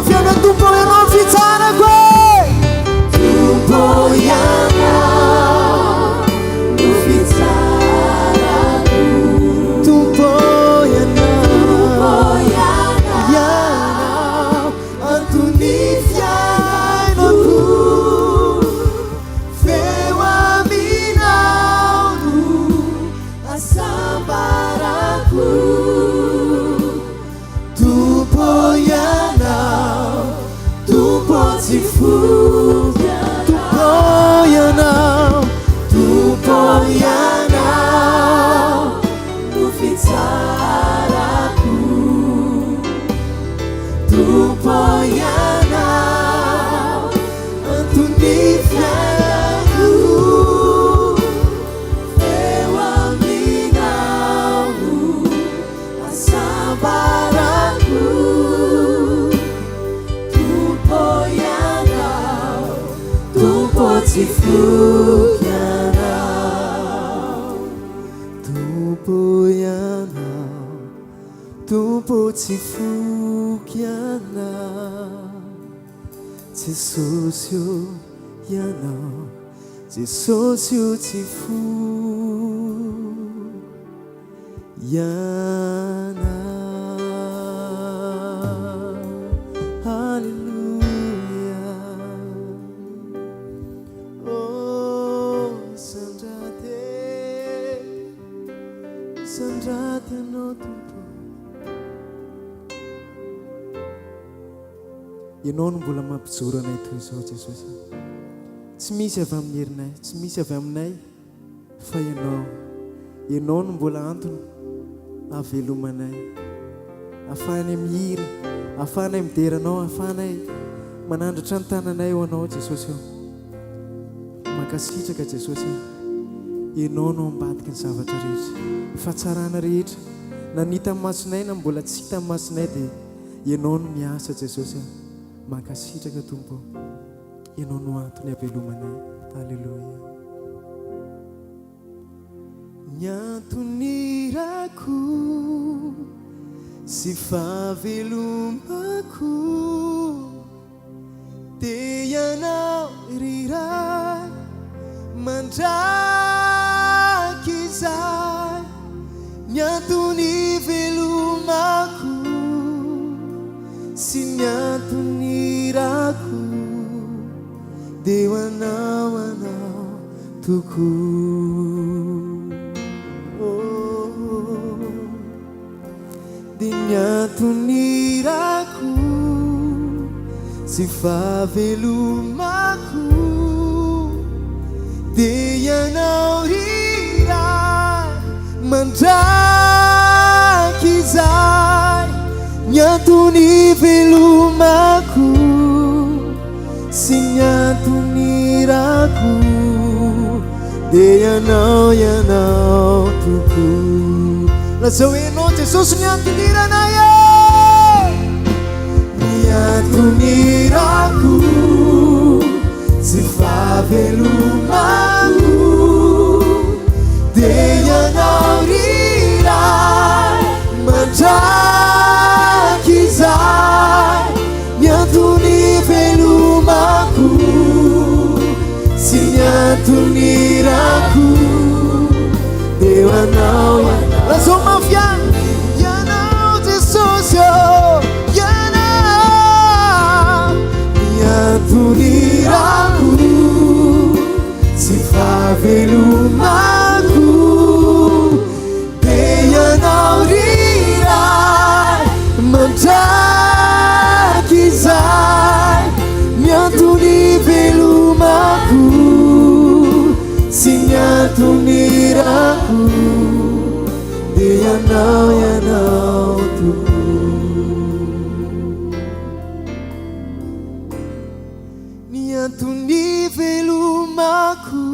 Fiainana Tompo ianao fitsarako e Tompo ianao no fitsarako Tompo ianao Tompo ianao Ianao antony fiainako Feo aminao no asambarako Tompo ianao, Tompo tsy foky Tompo ianao, Tompo ianao no fitsarako. Tompo ianao, antony fiainako. Feo aminao no Hasambarako Tompo Ianao, Tompo tsy foky Ianao. Tompo Ianao, Tompo tsy foky Ianao. Jesosy ô Ianao, Jesosy ô tsy foky. Ianao. Haleloia. Oh, sandraty e, sandraty Ianao Tompo. Ianao no mbola mampijoro anay toy izao Jesosy. Tsy misy avy amin'ny herinay, tsy misy avy aminay. Fa Ianao, Ianao no mbola antony ahavelomanay, ahafahanay mihira, ahafahanay midera Anao, ahafahanay manandratra ny tananay ho Anao Jesosy ô. Mankasitraka Jesosy ô. Ianao no ambadiky ny zavatra rehetra, fahatsarana rehetra, na ny hitan'ny masonay na mbola tsy hitan'ny masonay dia Ianao no miasa Jesosy ô. Mankasitraka Tompo ô. Ianao no antony havelomanay. Aleloia. Ny antony irako sy fahavelomako dia Ianao ry Ray mandrakizay. Ny antony ivelomako Sy ny antony irako dia ho anao anao tokoa oh, Dia ny antony irako sy fahavelomako Dia ianao ry Ray mandrakizay Ny antony ivelomako sy ny antony irako Dia ianao ianao tokoa Lazao hoe ianao Jesosy ny antony iranay e Ny antony irako sy fahavelomako dia ianao ry Ray mandrakizay Ny antony ivelomako sy ny antony irako dia ho anao. Lazao mafy ahy, ianao Jesosy ô, ianao ny antony irako sy fahavelomako Dia ianao ry Ray mandrakizay Ny antony ivelomako sy ny antony irako Dia ianao, ianao tokoa Ny antony ivelomako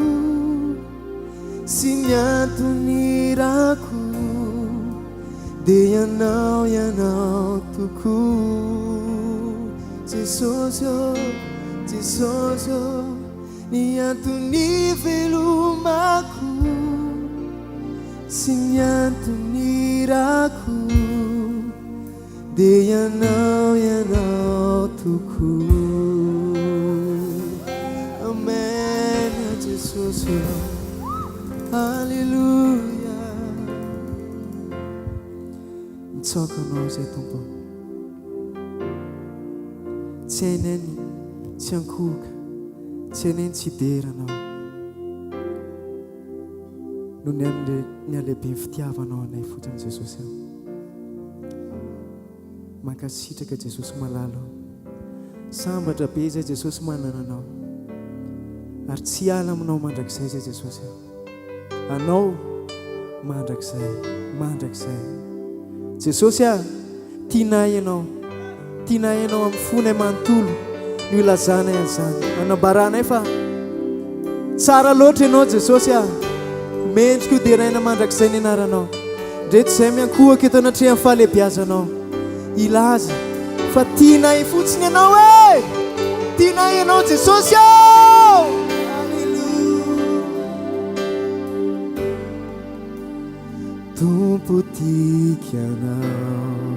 Sy ny antony irako dia ianao ianao tokoa Jesosy ô Jesosy ô Ny antony ivelomako sy ny antony irako dia ianao ianao tokoa. tokoa. Amen Jesosy ô. Alléluia. Mitsaoka Anao izay Tompo ô. Tsy hainay ny tsy ankohoka, tsy hainay ny tsy hidera Anao. Noho ny amin'ny ny halehiben'ny fitiavanao anay fotsiny Jesosy a. Mankasitraka Jesosy malala o. Sambatra be izay Jesosy manana anao. Ary tsy hiala aminao mandrakizay izay Jesosy a. Anao mandrakizay, mandrakizay. Jesosy a, tianay ianao. Tianay ianao amin'ny fonay manontolo no ilazanay an'izany. Anambaranay fa tsara loatra ianao Jesosy a. Mendrika ho deraina mandrakizay ny anaranao. Ndreto izay miankohoka eto anatrehan'ny fahalehibiazanao. Hilaza fa tianay fotsiny ianao e! Tianay ianao Jesosy ô! Alléluia. Tompo tiako ianao.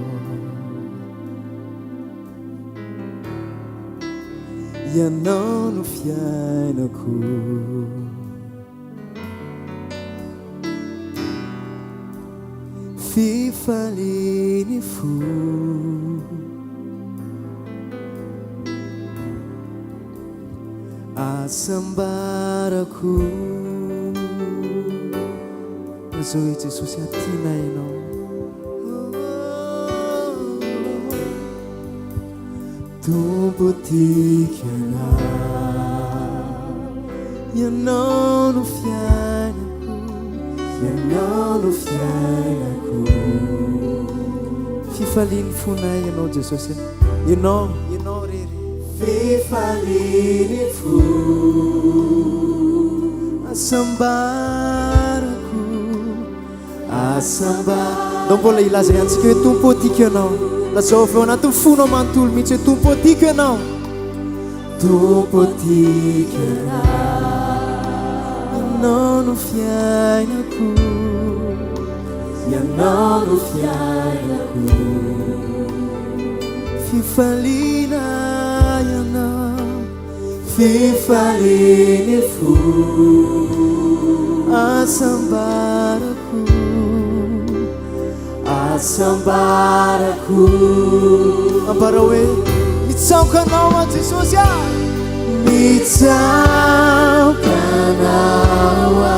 Ianao no fiainako. Fifalian'ny fo. Asambarako. Lazao i Jesosy aho tiana ianao. Tompo tiako ianao. Ianao no fiainako, Ianao no fiainako. Fifalian'ny fonay Ianao Jesosy. Ianao, Ianao rery. Fifalian'ny fo. Hasambarako. Asamba. Ndao mbola hilaza ihany tsika hoe Tompo ô tiako Ianao. Lazao avy ao anatin'ny fonao manontolo mihitsy hoe Tompo ô tiako Ianao. Tompo ô tiako Ianao. Ianao no fiainako. Ianao no fiainako. Fifaliana Ianao. Fifalian'ny fo, hasambarako, hasambarako. Ambarao hoe mitsaoka anao aho Jesosy ah. Mitsaoka anao aho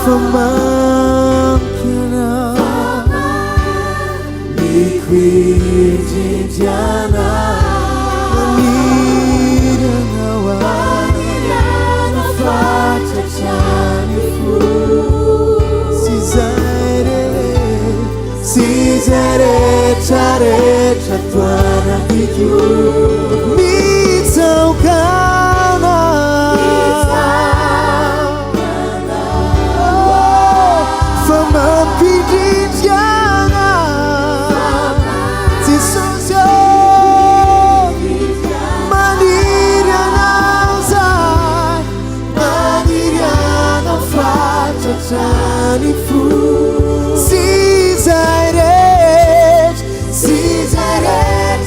fa mamiko ianao. Tiako indrindra Maniry anao aho Fatratra ny fo Sy izay rehetra Sy izay rehetra rehetra toanatiko Mitsaoka anao Fa mampindrindra Jesosy ô Maniry anao zahay Maniry anao fatratra ny fo Sy izay rehetra Sy izay rehetra.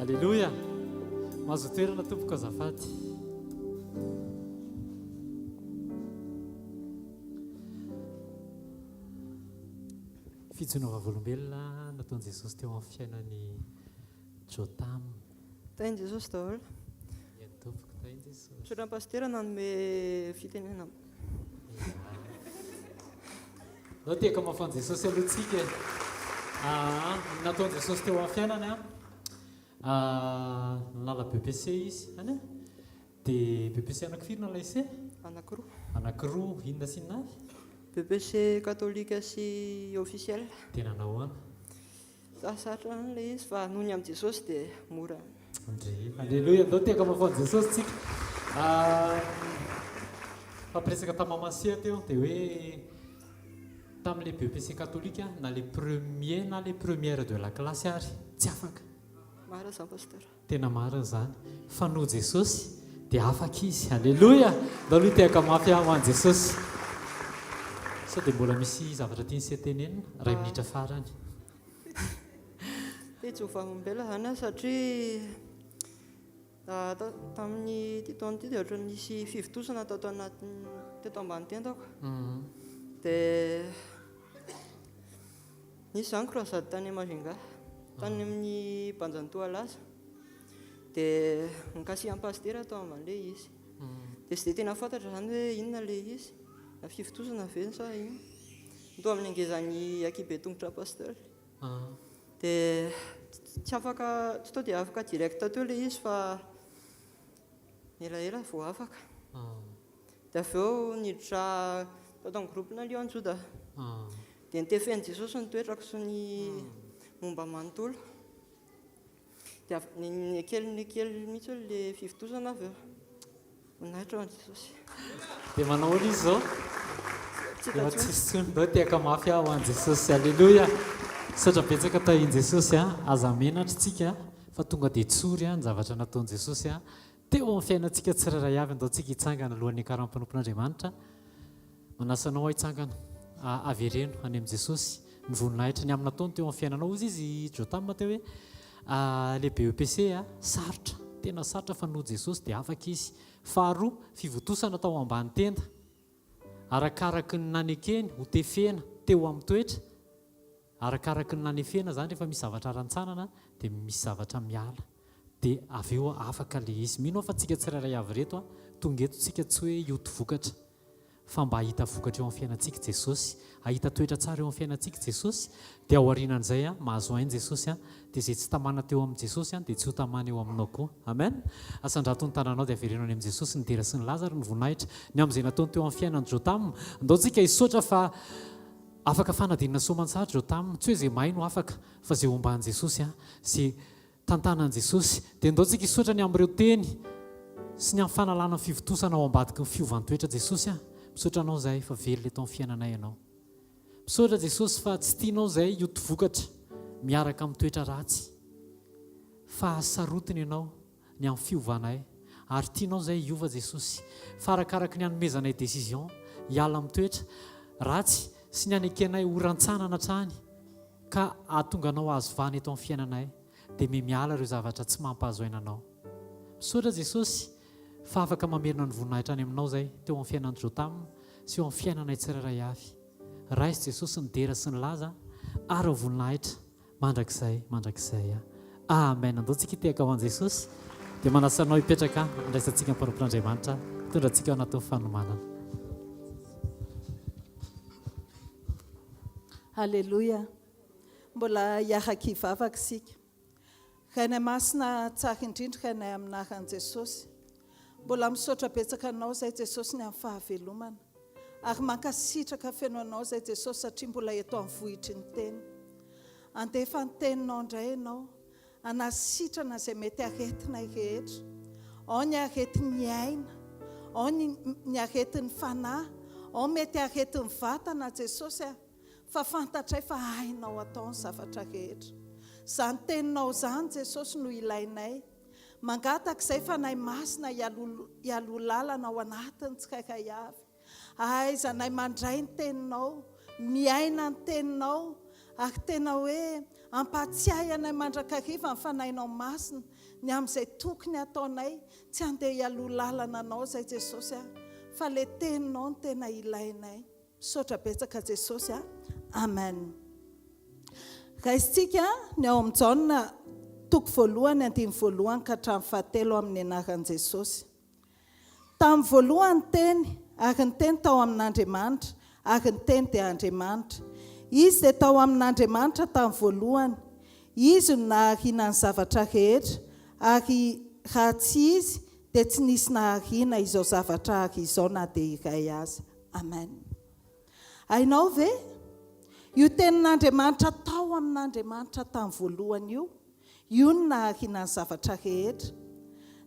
Aleloia! Mahazo toerana tompoko azafady. Fijoroana vavolombelona nataon'i Jesosy teo amin'ny fiainan'i Jotham. Tahin'i Jesosy daholo. Eny tompoko, tahin'i Jesosy. Misaotra an'i Pasitera nanome fitenenana. Ndao tehaka mafy an'i Jesosy aloha tsika e. Aa, ny nataon'i Jesosy teo amin'ny fiainany an, nanala BEPC izy, any an? Dia BEPC anakifiry no nalain'i se? Anakiroa. Anakiroa, inona sy inona avy? BEPC katolika sy officiel. Dia nanao ahoana? Sarotra ihany ilay izy fa noho ny amin'i Jesosy dia mora. Ndry. Aleloia. Ndao tehaka mafy an'i Jesosy tsika. Fampiresaka tamin'i Maman Sia teo dia hoe tamin'ilay BEPC katolika na le premier na le première de la classe ary tsy afaka. Marina izany Pasteur. Tena marina izany. Fa noho Jesosy dia afaka izy. Aleloia. Ndao aloha hitehaka mafy ho an'i Jesosy. Sao dia mbola misy zavatra tian'i Se tenenina? Iray minitra farany. Te tsy ho vavolombelona izany aho satria tamin'ity taona ity dia ohatran'ny nisy fivontosana tato anatin'ny teto ambany tendako. Dia nisy izany croisade tany Majunga, tany amin'ny Banjan'i Toalaza. Dia nikasihan'ny pasitera tao amban'ilay izy. Dia tsy dia tena fantatra izany hoe inona ilay izy, na fivontosana ve sa inona. Toa amin'ny hangezan'ny ankihibe tongotra pasteur. Dia tsy afaka, tsy tonga dia afaka direct teo ilay izy fa elaela vao afaka. Dia avy eo niditra tato amin'ny groupe-na Lion Juda. Dia nitefen'i Jesosy ny toetrako sy ny momba manontolo. Dia nekely nekely mihitsy hoe le fivontosana avy eo. Voninahitra ho an'i Jesosy. Dia manao ahoana izy izao? Efa tsisy intsony. Ndao tehaka mafy aho ho an'i Jesosy. Aleloia. Misaotra betsaka tahin'i Jesosy a. Aza menatra tsika fa tonga dia tsory ny zavatra nataon'i Jesosy teo amin'ny fiainantsika tsirairay avy. Ndao tsika hitsangana alohan'ny hiakaran'ny mpanompon'Andriamanitra. Manasa anao aho hitsangana. Avereno any amin'i Jesosy ny voninahitra ny amin'ny nataony teo amin'ny fiainanao. Hozy izy Jotham teo hoe ilay BEPC sarotra, tena sarotra fa noho Jesosy dia afaka izy. Faharoa, fivontosana tao ambany tenda. Arakaraky ny nanekeny ho tefena teo amin'ny toetra, arakaraky ny nanefena izany rehefa misy zavatra rantsanana dia misy zavatra miala. Dia avy eo afaka ilay izy. Mino aho fa tsika tsirairay avy ireto tonga eto tsika tsy hoe hioty vokatra fa mba hahita vokatra eo amin'ny fiainantsika Jesosy, hahita toetra tsara eo amin'ny fiainantsika Jesosy, dia ao aorianan'izay mahazo aina Jesosy dia izay tsy tamana teo amin'i Jesosy dia tsy ho tamana eo aminao koa. Amen! Asandrato ny tananao dia avereno any amin'i Jesosy ny dera sy ny laza ary ny voninahitra ny amin'izay nataony teo amin'ny fiainan'i Jotham. Andao tsika hisaotra fa afaka fanadinana soamantsara Jotham. Tsy hoe izay mahay no afaka fa izay omban'i Jesosy sy Tantanan'i Jesosy. Dia ndao tsika hisaotra ny amin'ireo teny sy ny amin'ny fanalana ny fivontosana ao ambadiky ny fiovan-toetra. Jesosy a! Misaotra Anao izahay fa velona eto amin'ny fiainanay Ianao. Misaotra Jesosy fa tsy tianao izahay hioty vokatra miaraka amin'ny toetra ratsy fa sarotiny Ianao ny amin'ny fiovanay ary tianao izahay hiova Jesosy fa arakaraky ny hanomezanay décision hiala amin'ny toetra ratsy sy ny hanekenay ho rantsanana hatrany ka hahatonga anao hahazo vahana eto amin'ny fiainanay dia me miala ireo zavatra tsy mampahazo aina anao. Misaotra Jesosy fa afaka mamerina ny voninahitra any aminao izay teo amin'ny fiainan'i Jotham sy eo amin'ny fiainanay tsirairay avy. Raiso Jesosy ny dera sy ny laza ary ny voninahitra mandrakizay mandrakizay. Amen. Andao tsika hitehaka ho an'i Jesosy dia manasa anao hipetraka handraisantsika ny mpanompon'Andriamanitra hitondra antsika ao anatin'ny fanomanana. Aleloia! Mbola hiaraka hivavaka isika. Rainay Masina tsara indrindra Rainay amin'ny anaran'i Jesosy. Mbola misaotra betsaka Anao izay Jesosy ny amin'ny fahavelomana. Ary mankasitraka feno Anao izay Jesosy satria mbola eto amin'ny vohitry ny teny. Andefa ny teninao indray Ianao hanasitrana izay mety aretinay rehetra. Ao ny aretin'ny aina, ao ny ny aretin'ny fanahy, ao mety aretin'ny vatana Jesosy a! Fa fantatray fa hainao atao ny zavatra rehetra. Izany teninao izany Jesosy no ilainay. Mangataka izay Fanahy Masina hialoha lalana ao anatin'ny tsirairay avy. Ahaizanay mandray ny teninao, miaina ny teninao, ary tena hoe. Ampahatsiahy anay mandrakariva ny Fanahinao Masina ny amin'izay tokony hataonay, tsy handeha hialoha lalana Anao izay Jesosy a, fa le Teninao no tena ilainay. Misaotra betsaka Jesosy a. Amen. Raisintsika ny ao amin'ny Jaona toko voalohany andininy voalohany ka hatramin'ny fahatelo amin'ny anaran'i Jesosy. Tamin'ny voalohany ny Teny, ary ny Teny tao amin'Andriamanitra, ary ny Teny dia Andriamanitra. Izy dia tao amin'Andriamanitra tamin'ny voalohany. Izy no nahariana ny zavatra rehetra, ary raha tsy Izy, dia tsy nisy nahariana izao zavatra ary izao na dia iray aza. Amen. Hainao ve? Io Tenin'Andriamanitra tao amin'Andriamanitra tamin'ny voalohany io, io no nahariana ny zavatra rehetra,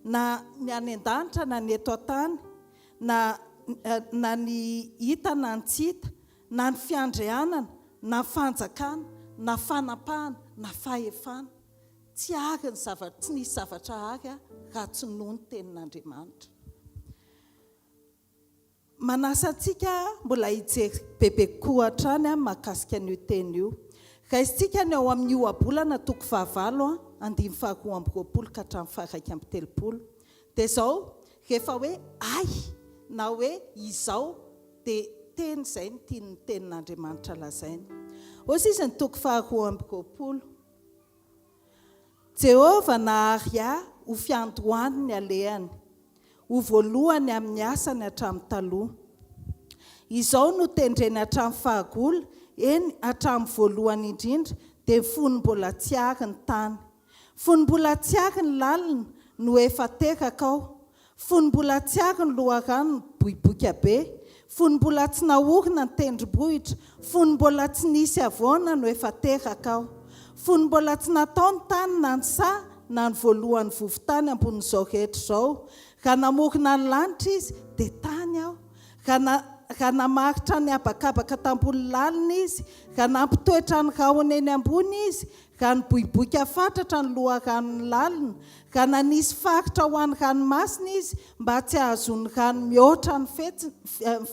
na ny any an-danitra na ny eto an-tany, na na ny hita na ny tsy hita, na ny fiandrianana, na fanjakana, na fanapahana, na fahefana. Tsy ary ny zava, tsy nisy zavatra ary raha tsy noho ny Tenin'Andriamanitra. Manasa antsika mbola hijery bebe kokoa hatrany mahakasika an'io teny io. Raisintsika ny ao amin'ny Ohabolana toko fahavalo andininy faharoa amby roapolo ka hatramin'ny faha-31. Dia izao, rehefa hoe ahy na hoe izao dia teny izay no tian'ny tenin'Andriamanitra lazaina. Hoy izy ny toko faharoa amby roapolo. Jehovah nahary ahy ho fiandohany ny alehany, ho voalohany amin'ny asany hatramin'ny taloha. Izao no tendreny hatramin'ny fahagola, eny, hatramin'ny voalohany indrindra, dia fony mbola tsy ary ny tany. Fony mbola tsy ary ny lalina, no efa teraka aho. Fony mbola tsy ary ny loharano niboiboika be, fony mbola tsy naorina ny tendrombohitra, fony mbola tsy nisy havoana no efa teraka aho. Fony mbola tsy natao ny tany na ny saha na ny voalohan'ny vovon-tany ambonin'izao rehetra izao, raha namorona ny lanitra Izy, dia tany aho. Raha na, raha namaritra ny habakabaka tambony lalina Izy, raha nampitoetra ny rahona eny ambony Izy, Raha niboiboika fatratra ny loharanony lalina, raha nanisy faritra ho an'ny ranomasina izy mba tsy hahazoany rano mihoatra ny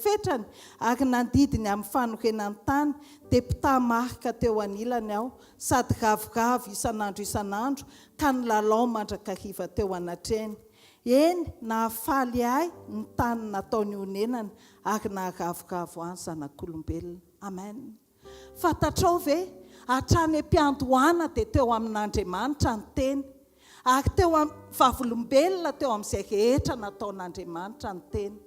fetrany, ary nandidy ny amin'ny fanorenan'ny tany, dia mpitaha-marika teo anilany aho, sady ravoravo isan'andro isan'andro, ka nilalao mandrakariva teo anatrehany. Eny, nahafaly ahy ny tany nataony honenana, ary naharavoravo ahy ny zanak'olombelona. Amen. Fantatrao ve? Hatrany am-piandohana dia teo amin'Andriamanitra ny Teny. Ary teo am, vavolombelona teo amin'izay rehetra nataon'Andriamanitra ny Teny.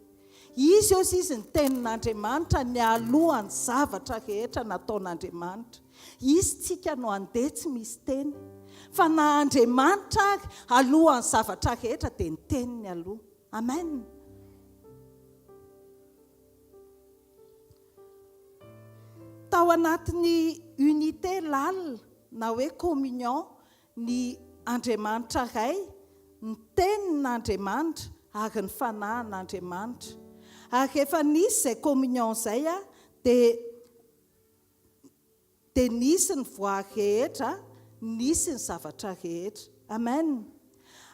Izy hozy izy ny Tenin'Andriamanitra nialoha ny zavatra rehetra nataon'Andriamanitra. Izy tsika no handeha tsy misy Teny. Fa na Andriamanitra ary alohan'ny zavatra rehetra dia ny Teniny aloha. Amen. Tao anatin'ny unité lalina na hoe communion ny Andriamanitra Ray, ny Tenin'Andriamanitra ary ny Fanahin'Andriamanitra. Ary rehefa nisy izay communion izay dia Dia nisy ny voary rehetra, nisy ny zavatra rehetra. Amen.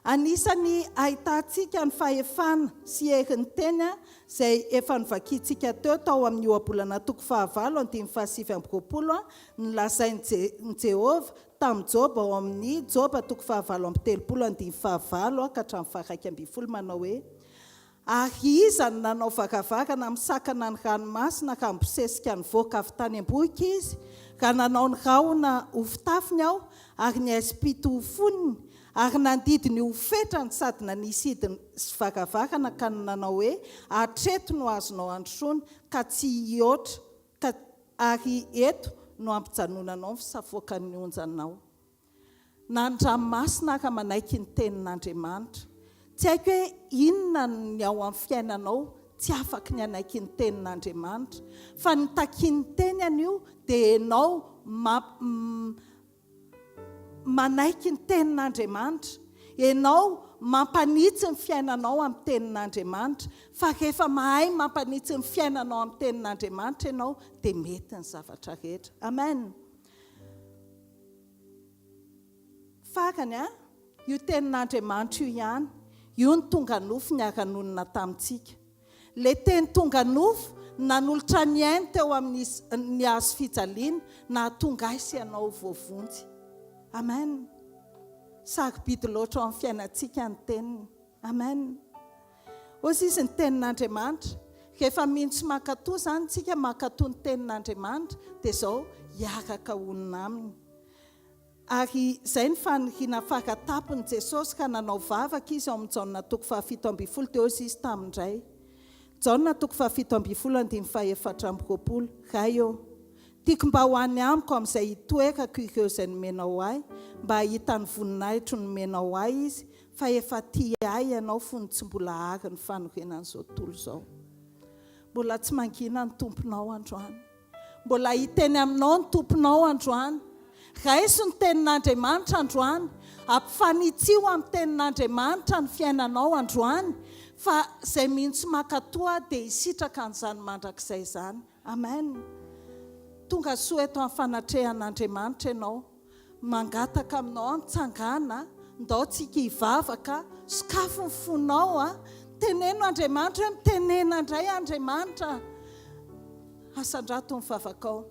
Anisan'ny ahitantsika ny fahefana sy herin'ny Teny izay efa novakintsika teo tao amin'ny Ohabolana toko fahavalo andininy fahasivy amby roapolo ny lazain'i Jehovah tamin'i Joba ao amin'ny Joba toko fahavalo amby telopolo andininy fahavalo ka hatramin'ny faha-iraika ambin'ny folo manao hoe Ary iza no nanao varavarana misakana ny ranomasina raha nibosesika nivoaka avy tany am-bohika izy, raha nanao ny rahona ho fitafiny aho, ary ny haizim-pito ho fonony, ary nandidy ny ho fetrany sady nanisy hidiny sy varavarana ka nanao hoe, Hatreto no azonao androsoana, ka tsy hihoatra, ka ary eto no hampijanonanao ny fisafoakan'ny onjanao. Na ny ranomasina ara manaiky ny tenin'Andriamanitra. Tsy haiko hoe inona ny ao amin'ny fiainanao tsy afaky ny hanaiky ny tenin'Andriamanitra. Fa ny takian'ny teny anio dia ianao manaiky ny tenin'Andriamanitra. Ianao mampanitsy ny fiainanao amin'ny tenin'Andriamanitra. Fa rehefa mahay mampanitsy ny fiainanao amin'ny tenin'Andriamanitra ianao dia mety ny zavatra rehetra. Amen. Farany, io Tenin'Andriamanitra io ihany, io no tonga nofo niara-nonina tamintsika. Ilay Teny tonga nofo nanolotra ny ainy teo amin'ny ny hazo fijaliana nahatonga ahy sy ianao ho voavonjy. Amen. Sarobidy loatra ao amin'ny fiainantsika ny teniny. Amen. Hozy izy ny tenin'Andriamanitra. Rehefa mino sy mankatò izany isika, mankatò ny tenin'Andriamanitra, dia izao hiaraka honina aminy. Ary izay ny faniriana fara tampony Jesosy ka nanao vavaka Izy ao amin'ny Jaona toko fahafito ambinifolo dia hozy Izy tamin-dRay. Jaona toko fahafito ambinifolo andininy faha-24, Ray ô, tiako mba ho any amiko amin'izay hitoerako ireo izay nomenao Ahy, mba hahita ny voninahitro nomenao Ahy izy, fa efa tia Ahy Ianao fony tsy mbola àry ny fanorenan'izao tontolo izao. Mbola tsy mangina ny Tomponao androany. Mbola hiteny aminao ny Tomponao androany. Raiso ny Tenin'Andriamanitra androany. Ampifanitsio amin'ny Tenin'Andriamanitra ny fiainanao androany, fa izay mino sy mankatoa dia hisitraka an'izany mandrakizay izany. Amen. Tonga soa eto amin'ny fanatrehan'Andriamanitra ianao. Mangataka aminao aho mitsangàna, ndao tsika hivavaka, sokafy ny fonao a, teneno Andriamanitra hoe mitenena indray Andriamanitra, asandrato ny vavakao.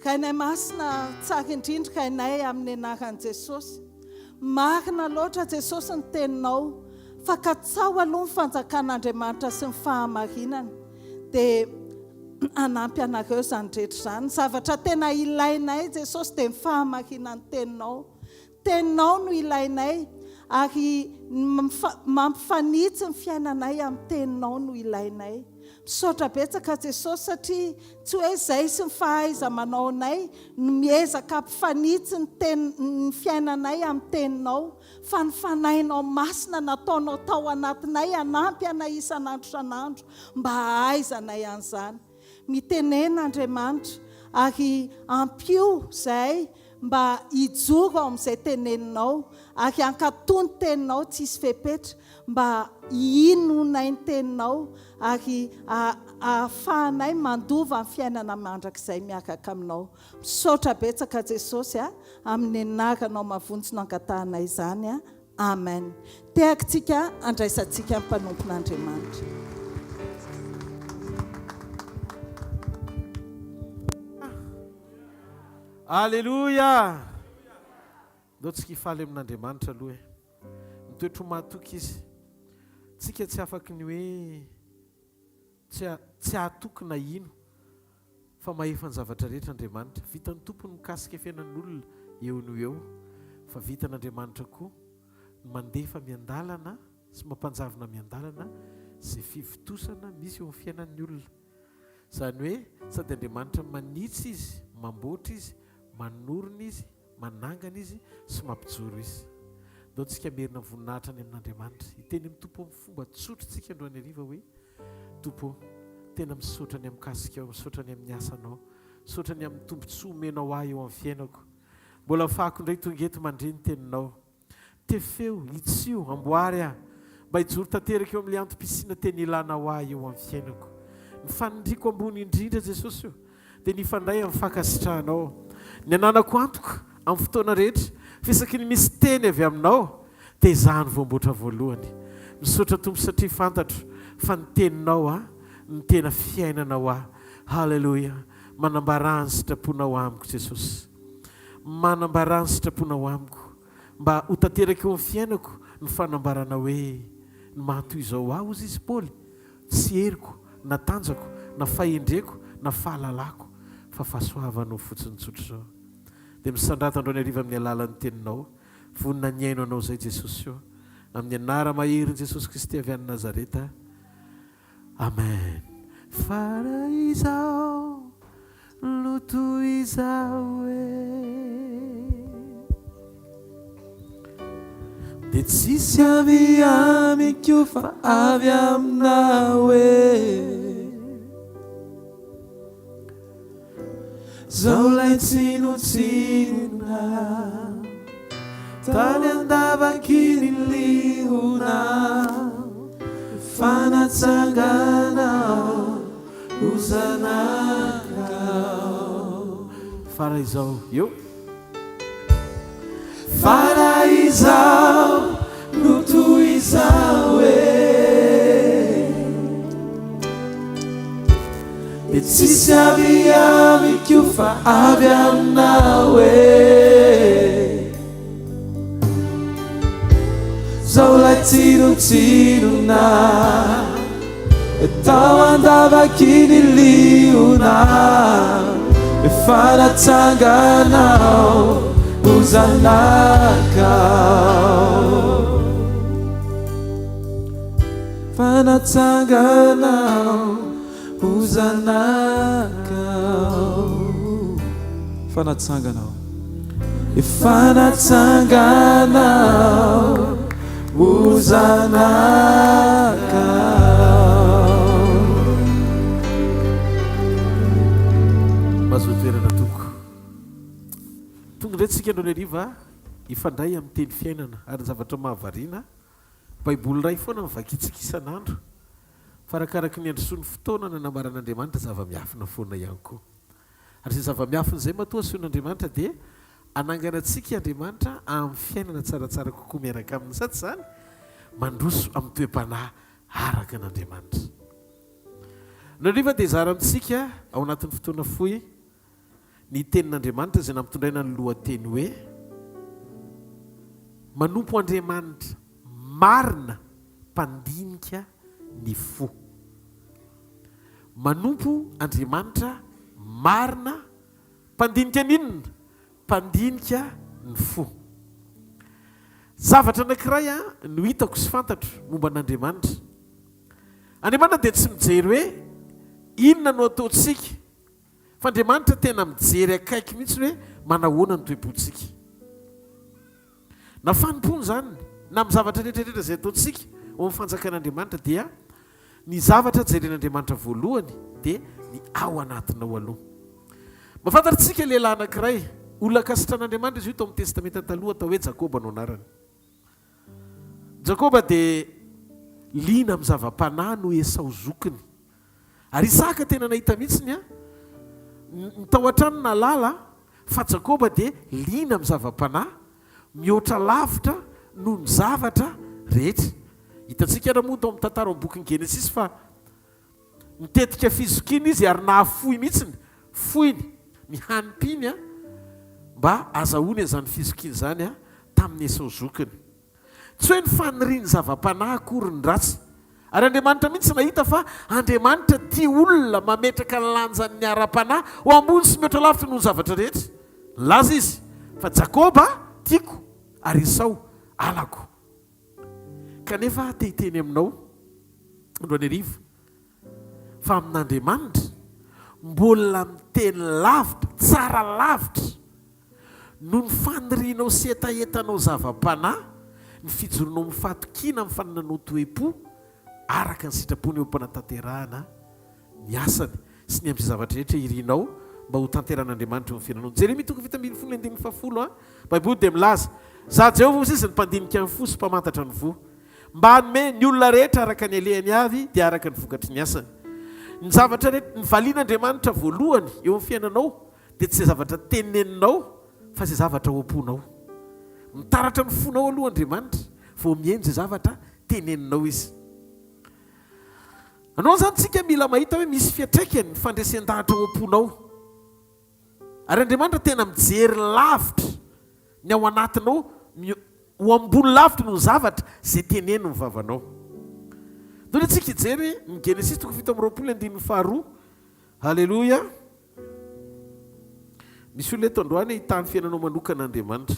Rainay Masina tsara indrindra Rainay amin'ny anaran'i Jesosy. Marina loatra Jesosy ny teninao fa katsaho aloha ny fanjakan'Andriamanitra sy ny fahamarinany dia hanampy anareo izany rehetra izany. Ny zavatra tena ilainay Jesosy dia ny fahamarinan'ny teninao. Teninao no ilainay ary ny mampifanitsy ny fiainanay amin'ny teninao no ilainay. Misaotra betsaka Jesosy satria tsy hoe izay sy ny fahaiza-manaonay no miezaka hampifanitsy ny teny ny fiainanay amin'ny teninao fa ny Fanahinao Masina nataonao tao anatinay hanampy anay isan'andro isan'andro mba hahaizanay an'izany. Mitenena Andriamanitra ary ampio izahay mba hijoro ao amin'izay teneninao ary hankatò ny teninao tsisy fepetra mba hinoanay ny teninao ary hahafahanay mandova ny fiainana mandrakizay miaraka aminao. Misaotra betsaka Jesosy a! Amin'ny anaranao mavonjy no angatahanay izany a! Amen. Tehakitsika andraisantsika ny mpanompon'Andriamanitra. Aleloia! Ndao tsika hifaly amin'Andriamanitra aloha e. Mitoetra ho mahatoky Izy. Tsika tsy afaky ny hoe tsy tsy hahatoky na hino fa mahefa ny zavatra rehetra Andriamanitra. Vitan'ny Tompo ny mikasika fiainan'olona eo no eo, fa vitan'Andriamanitra koa ny mandefa miandalana sy mampanjavona miandalana izay fivontosana misy eo amin'ny fiainan'ny olona. Izany hoe sady Andriamanitra manitsy Izy, mamboatra Izy, manorina Izy, manangana Izy sy mampijoro Izy. Ndao tsika hamerina ny voninahitra any amin'Andriamanitra. Hiteny amin'ny Tompo amin'ny fomba tsotra tsika androany hariva hoe, Tompo ô, tena misaotra ny amin'ny mikasika aho, misaotra ny amin'ny asanao, misaotra ny amin'ny tombontsoa omenao ahy eo amin'ny fiainako. Mbola afahako indray tonga eto mandre ny teninao. Tefeo, hitsio, amboary aho, mba hijoro tanteraka eo amin'ilay antom-pisiana tena ilanao ahy eo amin'ny fiainako. Ny faniriako ambony indrindra, Jesosy o, dia ny hifandray amin'ny fankasitrahanao. Ny ananako antoka, amin'ny fotoana rehetra, fa isaky ny misy teny avy aminao, dia izaho no voamboatra voalohany. Misaotra Tompo satria fantatro fa ny teninao aho no tena fiainana ho ahy. Haleloia! Manambarà ny sitraponao amiko Jesosy. Manambarà ny sitraponao amiko. Mba ho tanteraka eo amin'ny fiainako ny fanambarana hoe, Ny maha toy izao ahy, hozy izy Paoly, tsy heriko, na tanjako, na fahendreko, na fahalalako, fa fahasoavanao fotsiny tsotra izao. Dia misandrata androany hariva amin'ny alalan'ny Teninao, vonona ny hihaino Anao izay Jesosy ô. Amin'ny anara-maherin'i Jesosy Kristy avy any Nazareta. Amen fa raha izaho no toy izao e Dia tsisy avy amiko fa avy aminao e Zao lay tsinotsinona Tany an-davaky ny liona Fa natsanganao ho zanakao. Fa raha izao eo. Fa raha izaho no toy izao e. Dia tsisy avy amiko fa avy aminao e. tsinontsinona Tao an-davaky ny liona Efa natsanganao ho zanakao Fa natsanganao ho zanakao Fa natsanganao Efa natsanganao ho zanakao. Mahazoa toerana tompoko. Tonga indray tsika androany hariva hifandray amin'ny teny fiainana ary ny zavatra mahavariana, Baiboly iray foana no vakintsika isan'andro fa arakaraky ny androsoan'ny fotoana nanambaran'Andriamanitra zava-miafina foana ihany koa. Ary izay zava-miafina izay matoa asehon'Andriamanitra dia hanangana antsika Andriamanitra amin'ny fiainana tsaratsara kokoa miaraka Aminy, sa tsy izany? Mandroso amin'ny toe-panahy araka an'Andriamanitra. Ny hariva dia hizara amintsika ao anatin'ny fotoana fohy ny Tenin'Andriamanitra izay nampitondraina ny lohateny hoe Manompo Andriamanitra Marina Mpandinika ny Fo. Manompo Andriamanitra marina, mpandinika ny inona? Mpandinika ny fo. Zavatra anankiray no hitako sy fantatro momba an'Andriamanitra. Andriamanitra dia tsy mijery hoe inona no ataontsika, fa Andriamanitra tena mijery akaiky mihitsy hoe manahoana ny toe-pontsika. Na fanompoana izany, na amin'ny zavatra rehetra rehetra izay ataontsika ao amin'ny fanjakan'Andriamanitra dia ny zavatra jeren'Andriamanitra voalohany dia ny ao anatinao aloha. Mba fantatr'tsika lehilahy anankiray, olona ankasitran'Andriamanitra izy io tao amin'ny Testamenta Taloha atao hoe Jakoba no anarany. Jakoba dia liana amin'ny zava-panahy noho Esao zokiny. Ary Isaka tena nahita mihitsy ny ny tao an-trano nahalala fa Jakoba dia liana amin'ny zava-panahy mihoatra lavitra noho ny zavatra rehetra. Hitantsika ary moa tao amin'ny tantara ao amin'ny bokin'ny Genesisy fa nitetika fizokiana izy ary nahafoy mihitsy ny foiny, ny hanim-piny mba hazahoany an'izany fizokiana izany tamin'i Esao zokiny. Tsy hoe ny fanirian'ny zava-panahy akory ny ratsy. Ary Andriamanitra mihitsy nahita fa Andriamanitra tia olona mametraka ny lanjan'ny ara-panahy ho ambony sy mihoatra lavitra noho ny zavatra rehetra. Nilaza izy fa Jakoba tiako ary Esao halako. Kanefa aho te hiteny aminao androany hariva fa amin'Andriamanitra mbola miteny lavitra, tsara lavitra Noho ny fanirianao sy hetahetanao zava-panahy, ny fijoronao amin'ny fahatokiana amin'ny fanananao toe-po araka ny sitrapony eo am-panatanterahana ny asany sy ny amin'izay zavatra rehetra irinao mba ho tanteran'Andriamanitra eo amin'ny fiainanao. Jeremia toko 17 andininy fahafolo a. Baiboly dia milaza, Izaho Jehovah hoy izy, ny mpandinika ny fo sy mpamantatra ny voa, mba hanome ny olona rehetra araka ny alehany avy dia araka ny vokatry ny asany. Ny zavatra rehetra, ny valian'Andriamanitra voalohany eo amin'ny fiainanao dia tsy izay zavatra teneninao fa izay zavatra ao am-ponao. Mitaratra ny fonao aloha Andriamanitra vao mihaino izay zavatra teneninao Izy. Anao izany tsika mila mahita hoe misy fiantraikany ny fandresen-dahatra ao am-ponao. Ary Andriamanitra tena mijery lavitra ny ao anatinao ho ambony lavitra noho ny zavatra izay tenenin'ny vavanao. Ndao tsika hijery ny Genesisy toko 27 andininy faharoa. Haleloia. Misy olona eto androany hitaha ny fiainanao manokana Andriamanitra.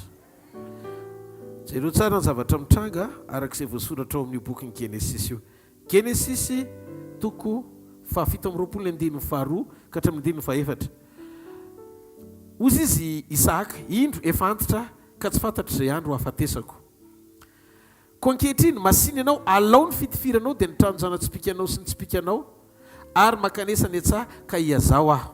Jereo tsara ny zavatra mitranga araka izay voasoratra ao amin'io bokin'ny Genesisy io. Genesisy toko fahafito amby 20 ny andininy faharoa ka hatramin'ny andininy fahefatra. Hozy izy Isahaka, Indro, efa antitra aho, ka tsy fantatro izay andro hahafatesako. Koa ankehitriny, masìna ianao, alao ny fitifiranao, dia ny tranon-jana-tsipìkanao sy ny tsipìkanao, ary mankanesa any an-tsaha, ka hihazaho aho.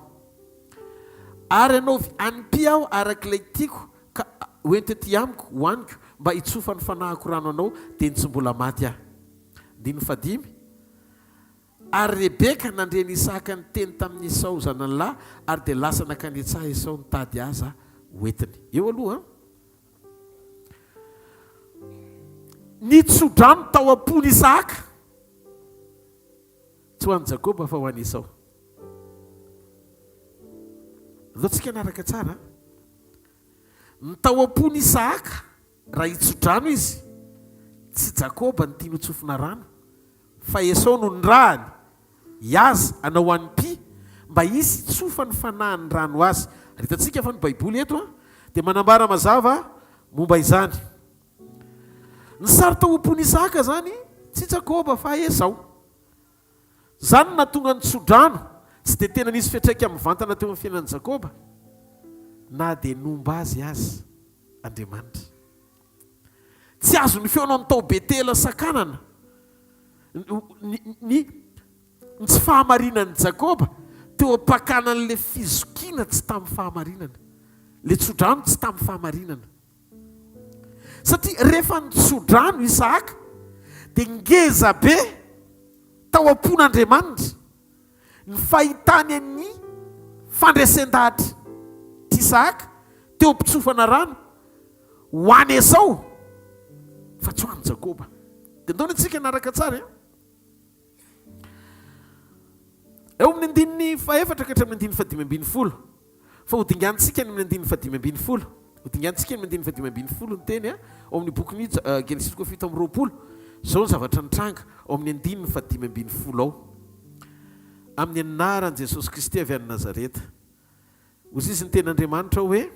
Ary anaovy hanim-py aho araka ilay tiako, ka hoento etỳ amiko, hohaniko, mba hitsofan'ny fanahiko rano anao, dia ny tsy mbola maty aho. Andininy fahadimy. Ary Rebeka nandre an'i Isaka niteny tamin'i Esao zanany lahy, ary dia lasa nankany an-tsaha Esao nitady haza hoentiny. Eo aloha an! Ny tsodrano tao am-pon'i Isahaka, tsy ho an'i Jakoba fa ho an'i Esao. Andao tsika hanaraka tsara. Ny tao am-pon'i Isahaka raha hitsodrano izy, Tsy Jakoba no tiany hotsofina rano, fa Esao no nirahany hihaza hanao hanim-py mba hisy hitsofan'ny fanahiny rano azy. Ary hitantsika fa ny Baiboly eto dia manambara mazava momba izany. Ny sary tao am-pon'i Isaka izany tsy Jakoba fa Esao. Izany no nahatonga ny tsodrano tsy dia tena nisy fiantraikany mivantana teo amin'ny fiainan'i Jakoba, na dia nomba azy aza Andriamanitra. Tsy azon'ny feonao ny tao Betela sakanana ny ny tsy fahamarinan'i Jakoba teo am-pakana an'ilay fizokiana tsy tamin'ny fahamarinana, ilay tsodrano tsy tamin'ny fahamarinana. Satria rehefa nitsodrano Isahaka dia ngeza be tao am-pon'Andriamanitra ny fahitany an'ny fandresen-dahatr'i Isahaka teo am-pitsofana rano ho an'i Esao fa tsy ho an'i Jakoba. Dia ndao ny antsika hanaraka tsara e. Eo amin'ny andininy fahefatra ka hatramin'ny andininy fahadimy ambin'ny folo. Fa hodinganintsika any amin'ny andininy fahadimy ambin'ny folo. Hodinganintsika any amin'ny andininy fahadimy ambin'ny folo ny teny ao amin'ny bokin'ny Genesisy toko 27. Izao ny zavatra nitranga ao amin'ny andininy fahadimy ambin'ny folo ao. Amin'ny anaran'i Jesosy Kristy avy any Nazareta. Hoy izy ny tenin'Andriamanitra hoe,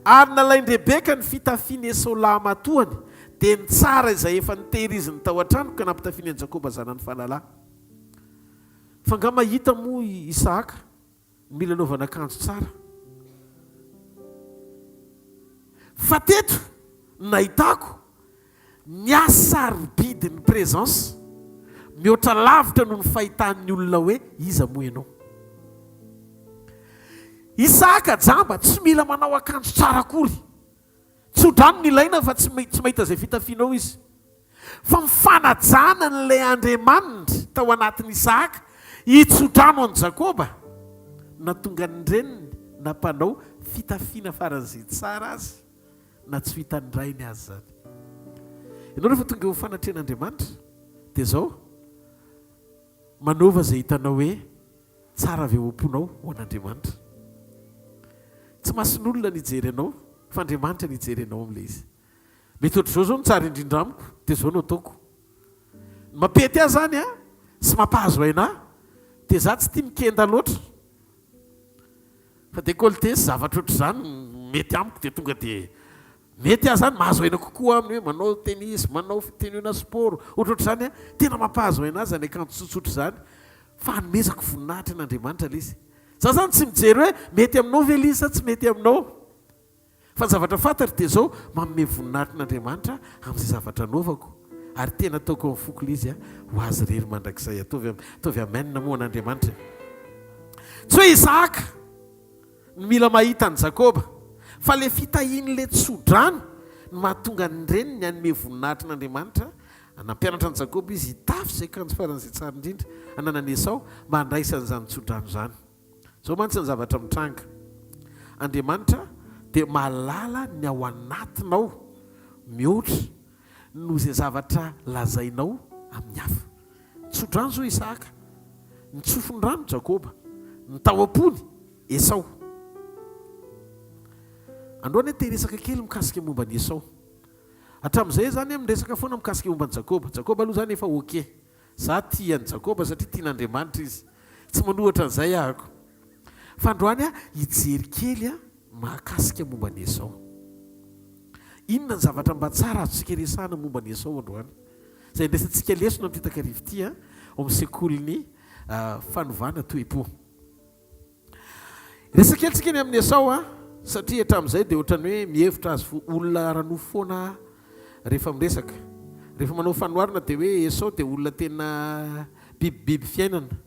Ary nalain-dRebeka ny fitafian'i Esao lahimatoany, dia ny tsara izay efa notehiriziny tao an-tranony ka nampitafiany an'i Jakoba zanany faralahy. Fa angaha mahita moa i Isahaka ny mila anaovana akanjo tsara? Fa teto no nahitako Ny hasarobidin'ny présence mihoatra lavitra noho ny fahitan'ny olona hoe iza moa ianao. Isaka jamba tsy mila manao akanjo tsara akory. Tso-drano no ilaina fa tsy tsy mahita izay fitafianao izy. Fa ny fanajana an'ilay Andriamaniny tao anatin'i Isaka hitso-drano an'i Jakoba no nahatonga ny reniny nampanao fitafiana faran'izay tsara azy. na tsy ho hitan'ny rainy aza izany. Ianao rehefa tonga eo amin'ny fanatrehan'Andriamanitra dia izao, manaova izay hitanao hoe tsara avy ao am-ponao ho an'Andriamanitra. Tsy mason'olona ny hijery anao fa Andriamanitra ny hijery anao amin'ilay izy. Mety ohatr'izao izao no tsara indrindra amiko dia izao no ataoko. Ny mampety ahy izany an, sy mampahazo aina ahy dia izaho tsy tia mikenda loatra. Fa décolleté sy zavatra ohatr'izany mety amiko dia tonga dia mety aho zany, mahazo aina kokoa aminy hoe manao tennis, manao tenue-na sport, ohatrohatr'izany an, tena mampahazo aina ahy izany akanjo tsotsotra izany fa anomezako voninahitra an'Andriamanitra ilay izy. Za zany tsy mijery hoe mety aminao ve ilay izy sa tsy mety aminao. Fa ny zavatra fantatro dia izao, manome voninahitra an'Andriamanitra aho amin'izay zavatra anaovako, ary tena ataoko amin'ny foko ilay izy ho Azy irery mandrakizay. Ataovy ataovy amen moa an'Andriamanitra e. Tsy hoe Isahaka no mila mahita an'i Jakoba, fa ilay fitahian'ilay tso-drano no mahatonga ny reniny hanome voninahitra an'Andriamanitra. Nampianatra an'i Jakoba izy hitafy izay akanjo faran'izay tsara indrindra ananan'i Esao mba handraisany izany tso-drano izany. Izao mantsy ny zavatra mitranga, Andriamanitra dia mahalala ny ao anatinao mihoatra noho izay zavatra lazainao amin'ny hafa. Tso-drano izao Isahaka, nitsofiny rano Jakoba, ny tao am-pony, Esao. Androany aho te-hiresaka kely mikasika momba an'i Esao. Hatramin'izay izany aho miresaka foana mikasika momba an'i Jakoba. Jakoba aloha izany efa ok. Za tia an'i Jakoba satria tian'Andriamanitra izy. Tsy manohatra an'izay ahako. Fa androany aho hijery kely aho mahakasika momba an'i Esao. Inona ny zavatra mba tsara azontsika resahana momba an'i Esao androany? Izay andraisantsika lesona amin'ity takariva ity ao amin'ny sekolin'ny fanovana toe-po. Resaka kely tsika ny amin'i Esao a, satria hatramin'izay dia ohatran'ny hoe mihevitra azy ho olona ara-nofo foana aho rehefa miresaka. Rehefa manao fanoharana dia hoe Esao dia olona tena bibibiby fiainana.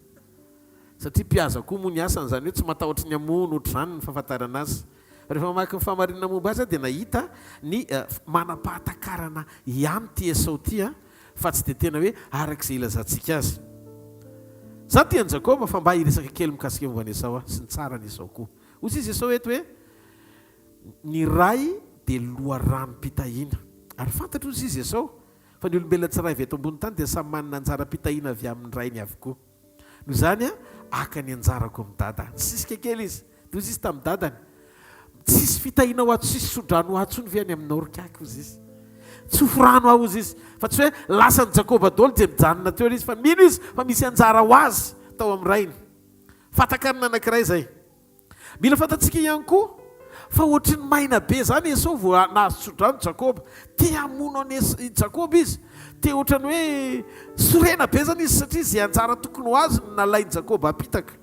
Satria mpihaza koa moa ny asany, izany hoe tsy matahotra ny hamono ohatr'izany ny fahafantarana azy. Fa rehefa mamaky ny fahamarinana momba azy aho dia nahita ny manam-pahatakarana ihany ity Esao ity a. Fa tsy dia tena hoe araka izay ilazantsika azy. Za tia an'i Jakoba fa mba hiresaka kely mikasika momba an'i Esao aho sy ny tsaran'i Esao koa. Hoy izy Esao eto hoe, Ny ray dia loharanom-pitahiana. Ary fantatro hoy izy Esao fa ny olombelona tsirairay avy eto ambony tany dia samy manana anjaram-pitahiana avy amin'ny rainy avokoa. Noho izany haka ny anjarako amin'i dada. Nisisika kely izy. Dia hoy izy tamin'ny dadany, Tsisy fitahiana ho ahy, tsisy tsodrano ho ahy intsony ve any aminao ry kaky? Hoy izy. Tsofy rano aho hozy izy. Fa tsy hoe lasan'i Jakoba daholo dia mijanona teo izy fa mino izy fa misy anjara ho azy tao amin'ny rainy. Fahatakarana anankiray izay. Mila fantatsika ihany koa fa ohatry ny maina be izany Esao vao nahazo tsodrano Jakoba. Te hamono an'i i Jakoba izy. Te ohatran'ny hoe sorena be izany izy satria izay anjara tokony ho azy no nalain'i Jakoba hampitaka.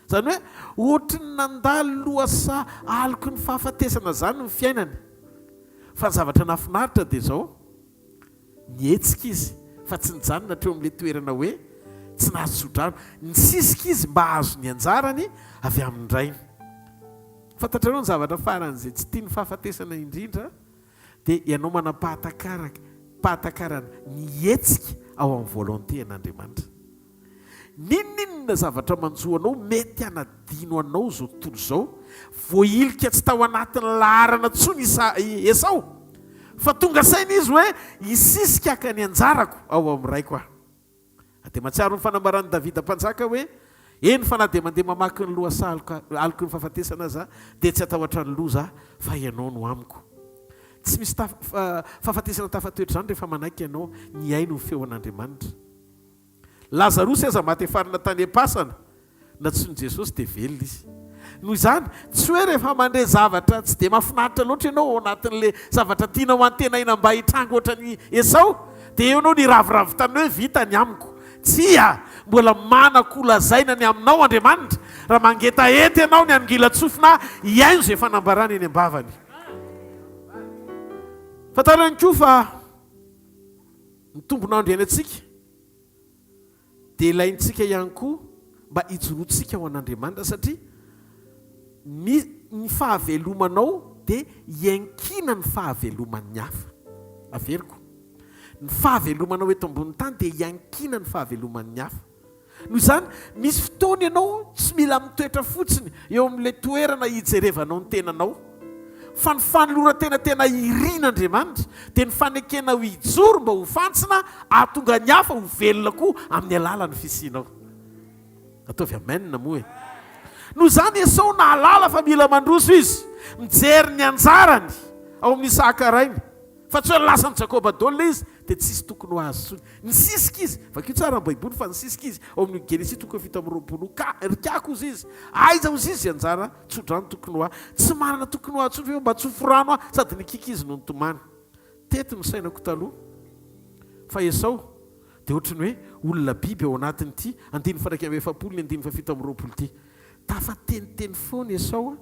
Izany hoe ohatry ny nandalo lohasaha aloky ny fahafatesana izany ny fiainany. Fa ny zavatra nahafinaritra dia izao, nihetsika izy fa tsy nijanona hatreo amin'ilay toerana hoe tsy nahazo tsodrano. Nisisika izy mba hahazo ny anjarany avy amin'ny rainy. Fantatrareo ny zavatra faran'izay tsy tian'ny fahafatesana indrindra dia ianao manam-pahatakarana ny hihetsika ao amin'ny volonté an'Andriamanitra. N'inon'inona zavatra manjo anao mety hanadino anao izao tontolo izao, voahilika tsy tao anatin'ny laharana intsony i Esao, fa tonga saina izy hoe hisisika haka ny anjarako ao amin'ny raiko aho. Dia mahatsiaro ny fanambaran'i Davida mpanjaka hoe, Eny fa na dia mandeha mamaky ny lohasaha aloky ny fahafatesana aza aho, dia tsy hatahotra ny loza aho, fa Ianao no amiko. Tsy misy fahafatesana tafatoetra izany rehefa manaiky ianao ny hihaino ny feon'Andriamanitra. Lazarosy aza maty efarina tany am-pasana, nantsoin'i Jesosy dia velona izy. Noho izany, tsy hoe rehefa mandre zavatra tsy dia mahafinaritra loatra ianao ao anatin'ilay zavatra tianao antenaina mba hitranga ohatran'i Esao, dia eo ianao niraviravy tany hoe vita ny amiko. Tsia! Mbola manan-kolazaina ny aminao Andriamanitra, raha mangetaheta ianao ny hanongilan-tsofina hihaino izay fanambarany eny am-bavany. Fantaro ihany koa fa. Ny tombon'andro iainantsika dia ilaintsika ihany koa mba hijoroantsika ho an'Andriamanitra satria ny ny fahavelomanao dia iankinan'ny fahaveloman'ny hafa. Averiko, ny fahavelomanao eto ambonin'ny tany dia iankinan'ny fahaveloman'ny hafa. Noho izany, misy fotoana ianao tsy mila mitoetra fotsiny eo amin'ilay toerana hijerevanao ny tenanao. Fa ny fanoloran-tena tena irin'Andriamanitra dia ny fanekena ho hijoro mba ho fantsona hahatonga ny hafa ho velona koa amin'ny alalan'ny fisianao. Ataovy amen moa e! Noho izany Esao nahalala fa mila mandroso izy, mijery ny anjarany ao amin'i Isaka rainy. Fa tsy hoe lasan'i Jakoba daholo ilay izy dia tsisy tokony ho azy intsony. Nisisika izy. Vakio tsara ny Baiboly fa nisisika izy. Ao amin'ny Genesisy toko 27 io. Ka, ry kiako hozy izy. Aiza hozy izy izay anjara tso-drano tokony ho ahy. Tsy manana tokony ho ahy intsony ve mba tsofy rano aho. Sady nikiky izy no nitomany. Teto ny sainako taloha. Fa Esao dia ohatry ny hoe olona biby ao anatin'ity andininy faha 41 ny andininy faha 27 ity. Tafateniteny foana Esao a!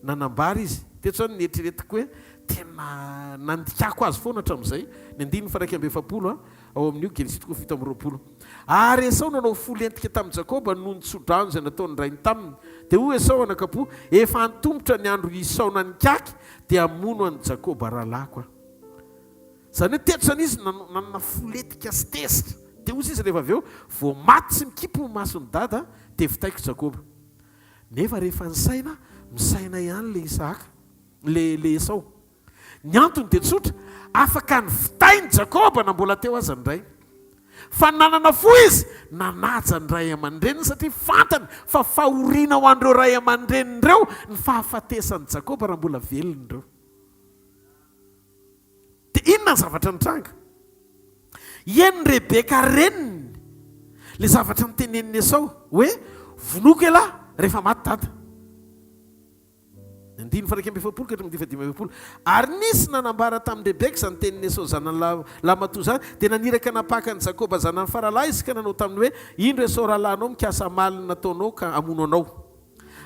Nanambara izy. Teto izany nieritreretiko hoe tena nandikako azy foana hatramin'izay. Ny andininy faha 41 a, ao amin'io Genesisy toko 27. Ary Esao nanao fo lentika tamin'i Jakoba noho ny tsodrano izay nataon'ny rainy taminy. Dia hoy Esao anakam-po, Efa antomotra ny andro hisaona an'ikaky, dia hamono an'i Jakoba rahalahiko aho. Izany hoe teto izany izy nanana fo lentika sy tezitra. Dia hoy izy rehefa avy eo, vao maty tsy mikipy ny mason'i dada, dia vitaiko Jakoba. Nefa rehefa nisaina, misaina ihany ilay Isahaka, ilay ilay Esao. Ny antony dia tsotra, afaka nivitainy Jakoba na mbola teo aza ny rainy. Fa nanana fo izy nanaja ny ray aman-dreniny satria fantany fa fahoriana ho an'ireo ray aman-dreniny ireo ny fahafatesan'i Jakoba raha mbola velona ireo. Dia inona ny zavatra nitranga? Henon'i Rebeka reniny ilay zavatra notenenin'i Esao hoe, Vonoiko ialahy rehefa maty dada. Ny andininy faha-41 ka hatramin'ny andininy faha-45. Ary nisy nanambara tamin'i Rebeka izany tenin'i Esao zanany lahimatoa izany, dia naniraka nampaka an'i Jakoba zanany faralahy izy ka nanao taminy hoe, Indro Esao rahalahinao mikasa hamaly ny nataonao ka hamono anao.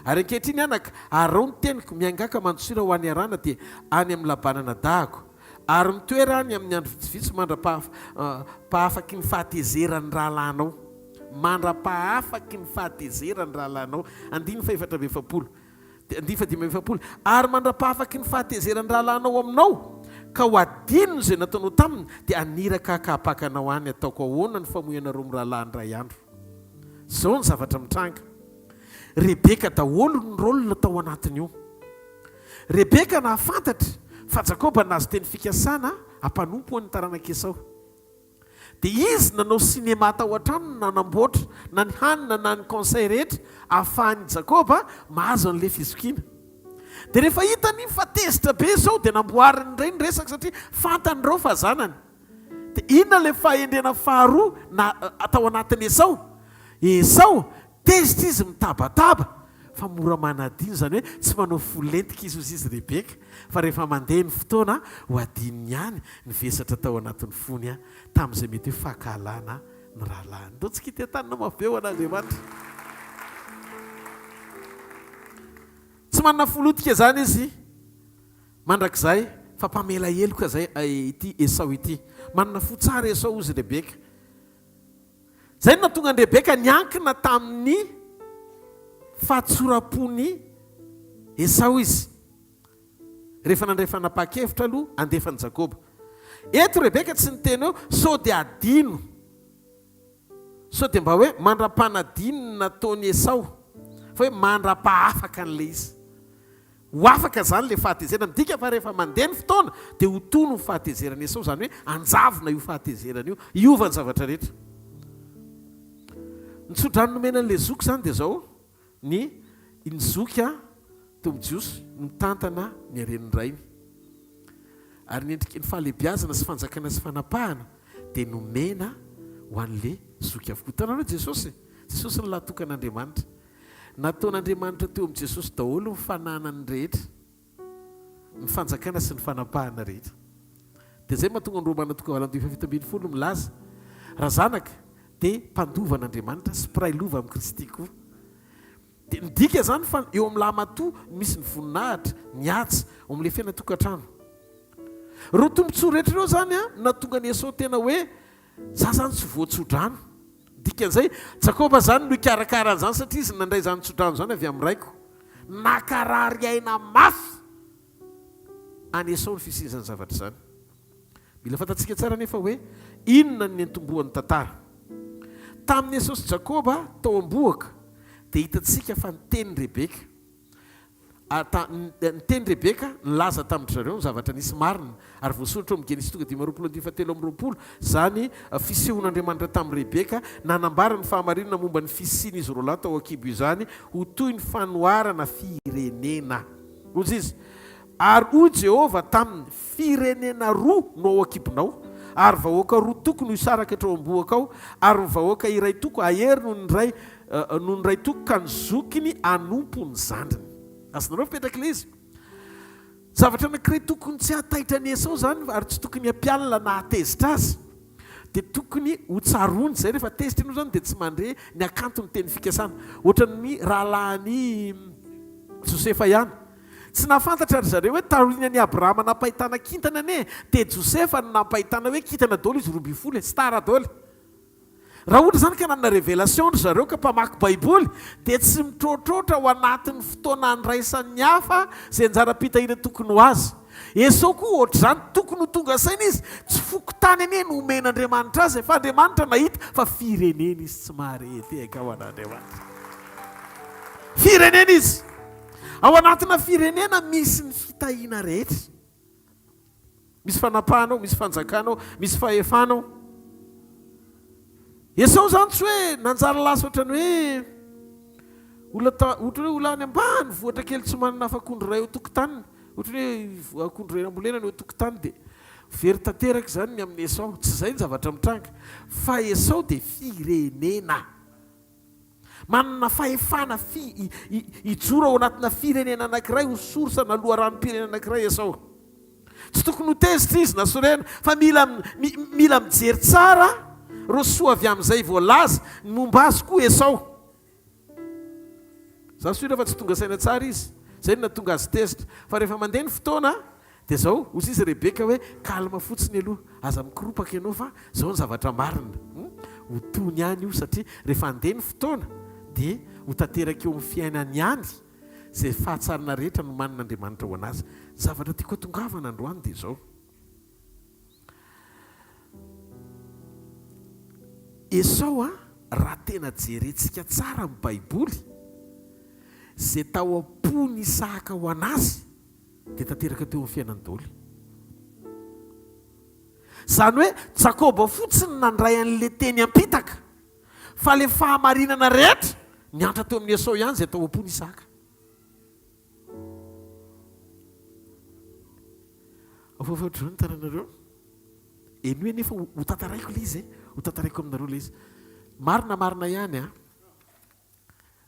Ary ankehitriny, anaka, araho ny teniko, miangà ka mandosira ho any Harana, dia any amin'i Labana anadahiko. Ary mitoera any amin'ny andro vitsivitsy mandra-pahafaky ny fahatezeran'ny rahalahinao. Mandra-pahafaky ny fahatezeran'ny rahalahinao. Andininy fahefatra amby efapolo. Andininy fahadimy amby efapolo. Ary mandra-pahafaky ny fahatezeran'ny rahalahinao aminao, ka ho adinony izay nataonao taminy, dia haniraka ahy ka hampaka anao any, hataoko ahoana ny famoianareo mirahalahy indray andro? Izao ny zavatra mitranga. Rebeka daholo ny rôle tao anatin'io. Rebeka nahafantatra fa Jakoba nahazo teny fikasana hampanompo an'ny taranak'i Esao. Dia izy nanao cinéma tao an-tranony nanamboatra na ny hanina na ny conseil rehetra ahafahan'i Jakoba mahazo an'ilay fizokiana. Dia rehefa hitany fa tezitra be Esao dia namboariny indray ny resaka satria fantany ireo fa zanany. Dia inona ilay fahendrena faharoa na tao anatin'i Esao? Esao, tezitra izy mitabataba fa mora manadino, izany hoe tsy manao fo lentika izy hozy izy Rebeka fa rehefa mandeha ny fotoana ho adinony ihany ny vesatra tao anatin'ny fony tamin'izay mety hoe fankahalana ny rahalahiny. Ndao tsy kitetanina mafy be ho an'Andriamanitra. Tsy manana fo lotika izany izy mandrakizay fa mpamela heloka izay ity Esao ity. Manana fo tsara Esao hozy Rebeka. Izay no nahatonga an'i Rebeka niankina tamin'ny fahatsoram-pon'i Esao izy. Rehefa nandray fanapahan-kevitra aloha handefa an'i Jakoba. Eto Rebeka tsy niteny hoe sao dia adino. Sao dia mba hoe mandra-panadino ny nataon'i Esao, fa hoe mandra-pahafaka an'ilay izy. Ho afaka izany ilay fahatezerana. Midika fa rehefa mandeha ny fotoana dia ho tony ny fahatezeran'i Esao, izany hoe hanjavona io fahatezerana io, hiova ny zavatra rehetra. Ny tsodrano nomena an'ilay zoky izany dia izao, Ny ny zoky a teo amin'ny Jiosy no mitantana ny haren'ny rainy. Ary ny endriky ny fahalehibiazana sy fanjakana sy fanapahana dia nomena ho an'le zoky avokoa. Hitanareo Jesosy? Jesosy no lahatokan'Andriamanitra. Nataon'Andriamanitra teo amin'i Jesosy daholo ny fananany rehetra. ny fanjakana sy ny fanapahana rehetra. Dia izay mahatonga ny Romana toko 8:17 milaza, Raha zanaka, dia mpandova an'Andriamanitra sy mpiray lova amin'i Kristy koa. Dia midika izany fa eo amin'ny lahimatoa no misy ny voninahitra, ny haja, ao amin'ilay fiainan-tokantrano. Ireo tombontsoa rehetra ireo izany no nahatonga an'i Esao tena hoe, Za izany tsy voatsodrano. Dikan'izay, Jakoba izany no hikarakara an'izany satria izy nandray izany tsodrano izany avy amin'ny raiko. Nakarary aina mafy an'i Esao ny fisian'izany zavatra izany. Mila fantatsika tsara anefa hoe inona ny niantombohan'ny tantara. Tamin'i Esao sy Jakoba tao am-bohoka dia hitantsika fa niteny Rebeka. Niteny Rebeka, nilaza tamin-dry zareo ny zavatra nisy marina, ary voasoratra ao amin'ny Genesisy toko 25 andininy fahatelo amby 20 izany fisehon'Andriamanitra tamin'i Rebeka, nanambara ny fahamarinana momba ny fisian'izy roalahy tao an-kibo izany ho toy ny fanoharana firenena. Hoy izy, Ary hoy Jehovah taminy, Firenena roa no ao an-kibonao, ary vahoaka roa toko no hisaraka hatreo am-bohokao, ary ny vahoaka iray toko hahery noho ny iray Noho ny ray toko ka ny zokiny hanompo ny zandriny. Azonareo mipetraka ilay izy? Zavatra anankiray tokony tsy hahataitra an'i Esao izany ary tsy tokony hampialona na hahatezitra azy. Dia tokony ho tsaroany izay rehefa tezitra ianao izany dia tsy mandre ny hakanton'ny teny fikasana. Ohatran'ny rahalahin'i Josefa ihany. Tsy nahafantatra ry zareo hoe taorian'i Abrahama nampahitana kintana anie dia Josefa no nampahitana hoe kintana daholo izy 12 e, star daholo. Raha ohatra izany ka nanana révélation ry zareo ka mpamaky baiboly dia tsy mitroatroatra ao anatin'ny fotoana andraisan'ny hafa izay anjaram-pitahiana tokony ho azy. Esao koa ohatr'izany, tokony ho tonga saina izy, tsy fokontany anie no omen'Andriamanitra azy e, fa Andriamanitra nahita fa firenena izy tsy mahare tehaka ho an'Andriamanitra. Firenena izy. Ao anatina firenena misy ny fitahiana rehetra. Misy fanapahana ao, misy fanjakana ao, misy fahefana ao. Esao izany tsy hoe nanjary lasa ohatran'ny hoe olona ta, ohatran'ny hoe olona any ambany vohitra kely tsy manana afa-akondro iray eo an-tokotaniny. Ohatran'ny hoe akondro iray nambolena ny eo an-tokotany dia very tanteraka izany ny amin'i Esao. Tsy izay ny zavatra mitranga. Fa Esao dia firenena. Manana fahefana fi, hijoro ao anatina firenena anankiray ho source na loharanom-pirenena anankiray Esao. Tsy tokony ho tezitra izy na sorena fa mila, mi, mila mijery tsara ireo soa avy amin'izay voalaza ny momba azy koa Esao. Za sûr fa tsy tonga saina tsara izy, zay no nahatonga azy tezitra. Fa rehefa mandeha ny fotoana Dia zao, hozy izy Rebeka hoe, calme fotsiny aloha, aza mikoropaka ianao fa zao ny zavatra marina. Hum, ho tony ihany io satria rehefa handeha ny fotoana dia ho tanteraka eo amin'ny fiainany ihany izay fahatsarana rehetra nomanin'Andriamanitra ho an'azy. Ny zavatra tiako hatongavana androany dia izao. Esao a, raha tena jerentsika tsara ny Baiboly, izay tao am-pon'i Isahaka ho an'azy, dia tanteraka teo amin'ny fiainany daholo. Izany hoe Jakoba fotsiny nandray an'ilay teny am-pitaka, fa ilay fahamarinana rehetra niantra teo amin'i Esao ihany izay tao am-pon'i Isaka. Afoafo ohatr'izao ny tananareo. Henoy anie fa ho tantaraiko ilay izy e. Ho tantaraiko aminareo ilay izy. Marina marina ihany an.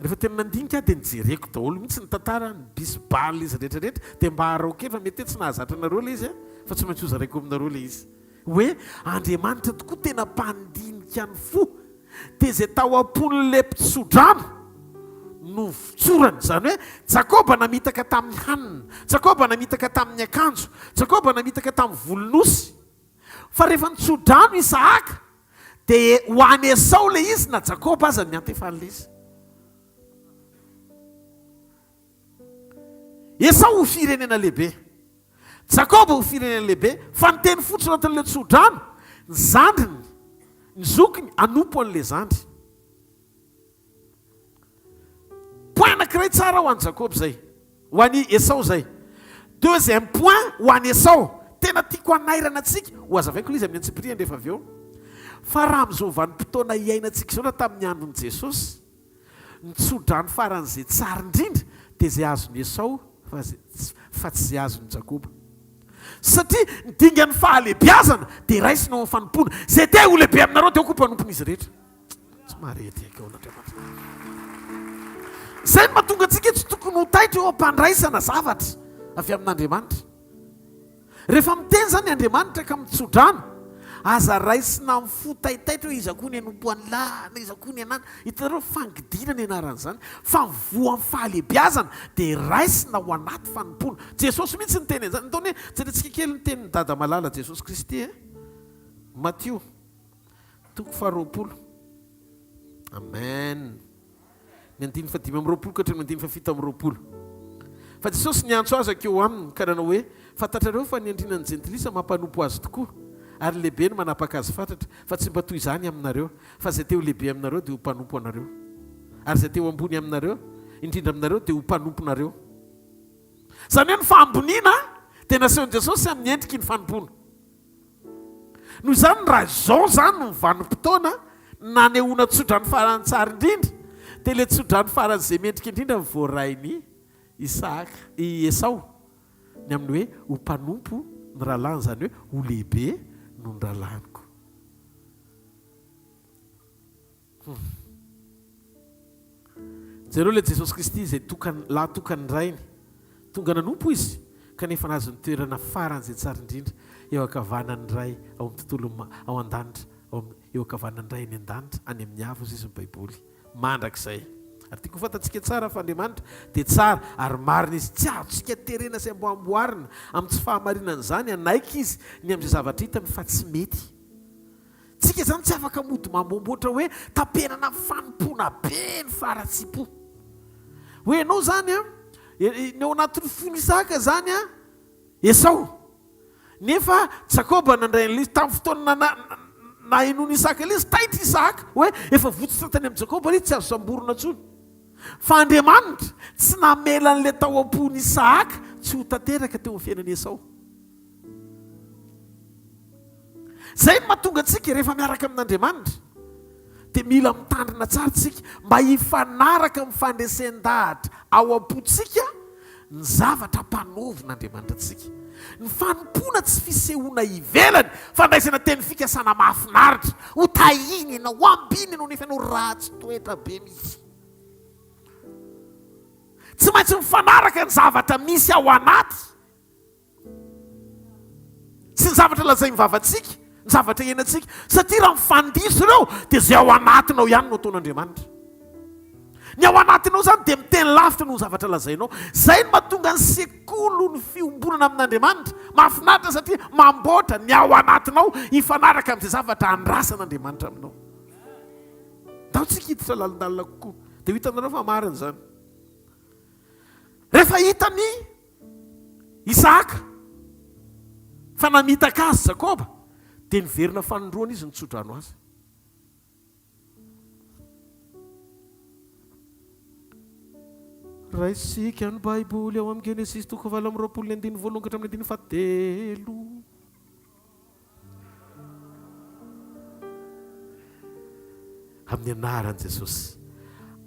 Rehefa tena nandinika aho dia nijereko daholo mihitsy ny tantara, ny bisy bal izy rehetra rehetra, dia mba araho kely fa mety hoe tsy nahazatra anareo ilay izy an, fa tsy maintsy hozaraiko aminareo ilay izy. Hoe Andriamanitra tokoa tena mpandinika ny fo, dia izay tao am-pon'ilay mpitsodrano no nivotsorany. Izany hoe Jakoba namitaka tamin'ny hanina, Jakoba namitaka tamin'ny akanjo, Jakoba namitaka tamin'ny volon'osy. Fa rehefa nitsodrano Isahaka, dia ho an'i Esao ilay izy na Jakoba aza no niantefan'ilay izy. Esao ho firenena lehibe, Jakoba ho firenena lehibe, fa ny teny fotsiny anatin'ilay tsodrano, ny zandriny, ny zokiny hanompo an'ilay zandry. Point anankiray tsara ho an'i Jakoba izay, ho an'i Esao izay. Deuxième point ho an'i Esao, tena tiako hanairana antsika, ho hazavaiko ilay izy amin'ny antsipiriany rehefa avy eo, fa raha amin'izao vanim-potoana iainantsika izao na tamin'ny andron'i Jesosy, ny tso-drano faran'izay tsara indrindra dia izay azon'i Esao fa fa tsy izay azon'i Jakoba. Satria ny dingan'ny fahalehibiazana dia raisina ao amin'ny fanompoana. Izay te ho lehibe aminareo dia aoka ho mpanompon'izy rehetra. Tsy mahare tehaka ao an'Andriamanitra. Izay no mahatonga antsika tsy tokony ho taitra eo am-pandraisana zavatra avy amin'Andriamanitra. Rehefa miteny izany Andriamanitra ka mitsodrano, aza raisina amin'ny fo taitaitra hoe iza koa ny hanompo an'lah na iza koa ny anana. Hitanareo, fangidiana ny anaran'izany. Fa ny voan'ny fahalehibiazana dia raisina ao anaty fanompoana. Jesosy mihitsy niteny an'izany. Nataony hoe, jerentsika kely ny tenin'i Dada malala Jesosy Kristy e. Matio. Toko faharoapolo. Amen. Ny andininy fahadimy amby roapolo ka hatramin'ny andininy fahafito amby roapolo. Fa Jesosy niantso azy hankeo aminy ka nanao hoe, Fantatrareo fa ny andrinan'ny jentilisa mampanompo azy tokoa, ary ny lehibe no manapaka azy fatratra, fa tsy mba toy izany aminareo, fa izay te ho lehibe aminareo dia ho mpanompo anareo, ary izay te ho ambony aminareo, indrindra aminareo, dia ho mpanomponareo. Izany hoe ny fahamboniana dia nasehon'i Jesosy amin'ny endriky ny fanompoana. Noho izany, raha izao izany no vanim-potoana nanehoana tsodrano farany tsara indrindra, dia ilay tsodrano faran'izay mendrika indrindra no voarain'i Isahaka, i Esao, ny amin'ny hoe ho mpanompo ny rahalahiny, izany hoe ho lehibe noho ny rahalahiny koa. Jereo ilay Jesosy Kristy izay tokan, lahy tokan'ny Rainy. Tonga nanompo Izy, kanefa nahazo ny toerana faran'izay tsara indrindra eo ankavanan'ny Ray ao amin'ny tontolo ao an-danitra, ao amin'ny, eo ankavanan'ny Ray any an-danitra, any amin'ny avo, hoy izy ny Baiboly. Mandrakizay. Ary tiako ho fantatsika tsara fa Andriamanitra dia tsara ary marina Izy. Tsy azontsika terena sy amboamboarina amin'ny tsy fahamarinan'izany hanaiky Izy ny amin'izay zavatra hitany fa tsy mety. Tsika zany tsy afaka mody mamboamboatra hoe tapenana fanompoana be ny faharatsiam-po. Hoe ianao zany an, ny ao anatin'ny fon'i Isaka zany an, Esao. Nefa Jakoba nandray an'ilay izy tamin'ny fotoana nahenoan'i Isaka ilay izy, taitra Isaka hoe efa votsotra tany amin'i Jakoba ilay izy, tsy azo samborina intsony. Fa Andriamanitra tsy namela an'ilay tao am-pon'i Isaka tsy ho tanteraka teo amin'ny fiainan'i Esao. Izay no mahatonga antsika rehefa miaraka amin'Andriamanitra dia mila mitandrina tsara isika mba hifanaraka amin'ny fandresen-dahatra ao am-pontsika ny zavatra ampanaovin'Andriamanitra antsika. Ny fanompoana tsy fisehoana ivelany, fandraisana teny fikasana mahafinaritra, ho tahiny ianao, ho ambiny ianao nefa ianao ratsy toetra be mihitsy. Tsy maintsy mifanaraka ny zavatra misy ao anaty. Tsy ny zavatra lazain'ny vavantsika, ny zavatra iainantsika. Satria raha mifandiso ireo, dia izay ao anatinao ihany no ataon'Andriamanitra. Ny ao anatinao izany dia miteny lavitra noho ny zavatra lazainao. Izay no mahatonga ny sekoly ny fiombonana amin'Andriamanitra. Mahafinaritra satria mamboatra ny ao anatinao hifanaraka amin'izay zavatra andrasan'Andriamanitra aminao. Ndao tsika hiditra lalindalina kokoa. Dia ho hitanareo fa marina izany. Rehefa hitan'i Isahaka fa namitaka azy Jakoba, dia niverina fanindroany izy nitsodrano azy. Raisika ny Baiboly ao amin'ny Genesisy toko 28 ny andininy voalohany ka hatramin'ny andininy fahatelo. Amin'ny anaran'i Jesosy.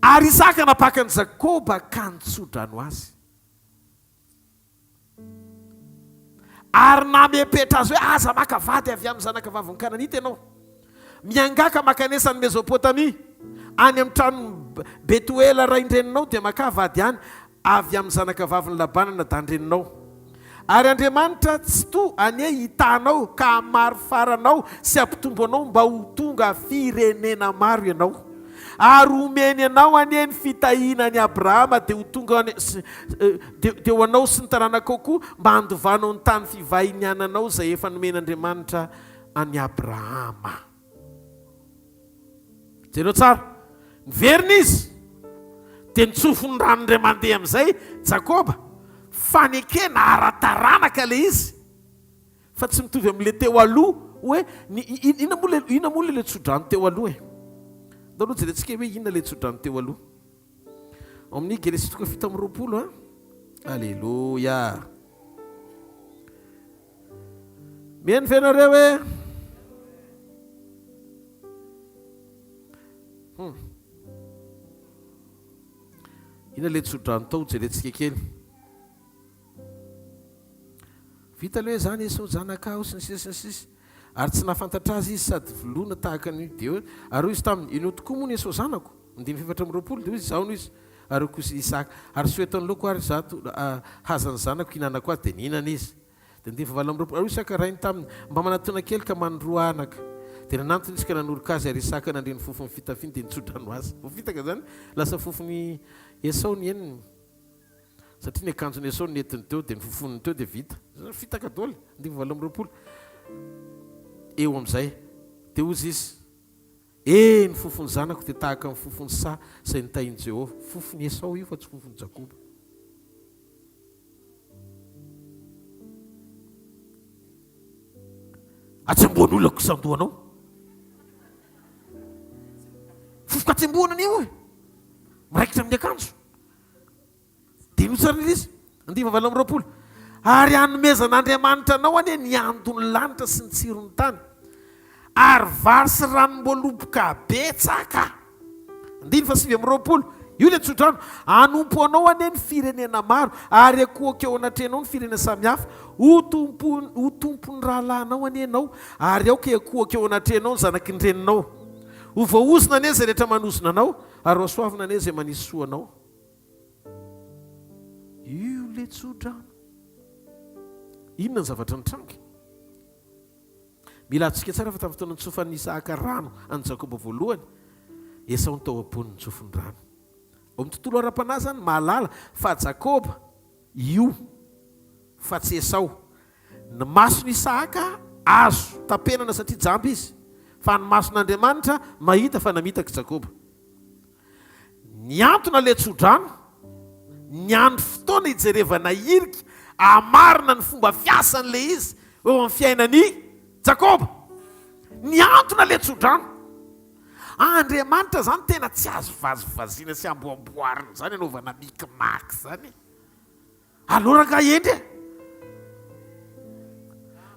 Ary Isaka nampaka an'i Jakoba ka nitsodrano azy. Ary namepetra azy hoe, Aza maka vady avy amin'ny zanakavavin'ny Kananita ianao. Miangaka mankanesa any Mezopotamia, any amin'ny tranon'i Betoela rain-dreninao, dia makà vady any avy amin'ny zanakavavin'i Labana anadahin-dreninao. Ary Andriamanitra Tsitoha anie hitaha anao ka hahamaro fara anao sy hampitombo anao mba ho tonga firenena maro ianao. Ary homeny anao anie ny fitahiana an'i Abrahama dia ho tonga any sy dia ho anao sy ny taranakao koa mba handovanao ny tany fivahiniananao izay efa nomen'Andriamanitra an'i Abrahama. Jereo tsara. Niverina izy, dia nitsofon'ny rano indray mandeha amin'izay Jakoba. Fanekena ara-taranaka ilay izy, fa tsy mitovy amin'ilay teo aloha hoe ny inona moa ilay inona moa ilay tsodrano teo aloha e? Andao aloha jerentsika hoe inona ilay tsodrano teo aloha. Ao amin'ny Genesisy toko 27 a. Aleloia. Mihaino ve nareo e? Hum. Inona le tsodrano tao jerentsika kely. Vita aloha izany Esao zanakao sy ny sisa sy ny sisa. Ary tsy nahafantatra azy izy sady vilona tahaka ny dia hoe ary hoy izy taminy, Ianao tokoa moa ny Esao zanako? Andininy 24 dia hoy izy, Izaho no izy. Ary hoy kosa Isaka, Ary soa eto anoloako ary izato hazan'ny zanako hihinanako azy. Dia nihinana izy. Dia andininy fahavalo amby 20, ary hoy Isaka rainy taminy, Mba manatòna kely ka manoroa anaka. Dia nanantona izy ka nanoroka azy, ary Isaka nandre ny fofon'ny fitafiany dia nitso-drano azy. Voafitaka izany, lasa fofon'i Esao ny henony, satria ny akanjon'i Esao no nentiny teo, dia ny fofoniny teo dia vita. Izany fitaka daholo. Andininy fahavalo amby 20. Eo amin'izay, dia hoy izy, E, ny fofon'ny zanako dia tahaka ny fofon'ny saha izay notahin'i Jehovah. Fofon'i Esao io fa tsy fofon'i Jakoba. Atsembohan'olona kosandohanao. Fofoka-tsembohana anie io e. Miraikitra amin'ny akanjo. Diniho tsara ilay izy. Andininy 28. Ary hanomezan'Andriamanitra anao anie ny andon'ny lanitra sy ny tsiron'ny tany, ary vary sy ranom-boaloboka betsaka. Andininy faha-29. Io ilay tsodrano. Hanompo anao anie ny firenena maro, ary hakohaka eo anatrehanao ny firenena samihafa. Ho tompon, ho tompon'ny rahalahinao anie ianao, ary aoka hiakohaka eo anatrehanao ny zanaky ny reninao. Ho voaozona anie izay rehetra manozona anao, ary ho hasoavina anie izay manisy soa anao. Io le tsodrano. Inona ny zavatra nitranga? Mila azontsika tsara fa tamin'ny fotoana nitsofan'i Isahaka rano an'i Jakoba voalohany, Esao no tao am-pony nitsofiny rano. Ao amin'ny tontolo ara-panahy izany, mahalala fa Jakoba io fa tsy Esao. Ny mason'i Isahaka azo tapenana satria jamba izy, fa ny mason'Andriamanitra mahita fa namitaka i Jakoba. Nihantona ilay tsodrano, niandry fotoana hijerevana hirika hahamarina ny fomba fiasan'ilay izy eo amin'ny fiainan'i Jakoba. Nihantona ilay tsodrano. Andriamanitra izany tena tsy azo vazivaziana sy amboamboarina izany anaovana micmac izany e. Aleo rangahy hendry e!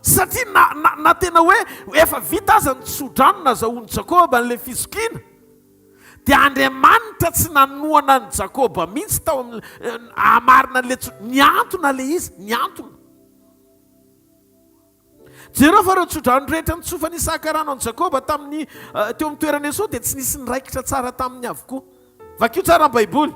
Satria na, na, na tena hoe efa vita aza ny tsodrano nazahoan'i Jakoba an'ilay fizokiana, dia Andriamanitra tsy nanohana an'i Jakoba mihitsy tao amin'ny hahamarina an'ilay tso, nihantona ilay izy, nihantona. Jereo fa ireo tsodrano rehetra nitsofan'i Isaka rano an'i Jakoba tamin'ny teo amin'ny toeran'i Esao dia tsy nisy niraikitra tsara taminy avokoa. Vakio tsara ny Baiboly.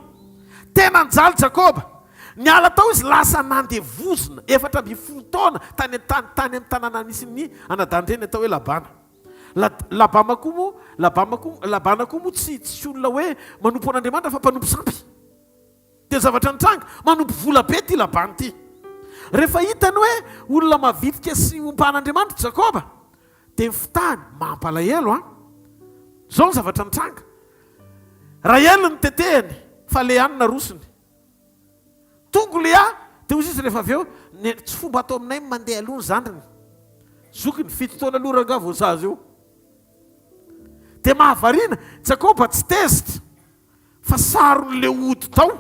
Tena nijaly Jakoba. Niala tao izy lasa nandevozina 14 taona tany an-tany tany amin'ny tanàna nisy ny anadahin-dreniny atao hoe Labana. La, Labama koa moa, Labama koa, Labana koa moa tsy tsy olona hoe manompo an'Andriamanitra fa mpanompo sampy. Dia zavatra nitranga, manompo vola be ity Labana ity. Rehefa hitany hoe olona mavitrika sy ompan'Andriamanitra i Jakoba, dia nifitahany. Mampalahelo an! Izao ny zavatra nitranga. Rahely no tetehiny, fa Lea no narosony. Tonga Lea, dia hoy izy rehefa avy eo, tsy fomba ato aminay ny mandeha aloha ny zandriny. Zokiny, fito taona aloha rangahy vao zaza io. Dia mahavariana, Jakoba tsy tezitra. Fa saron'le ody tao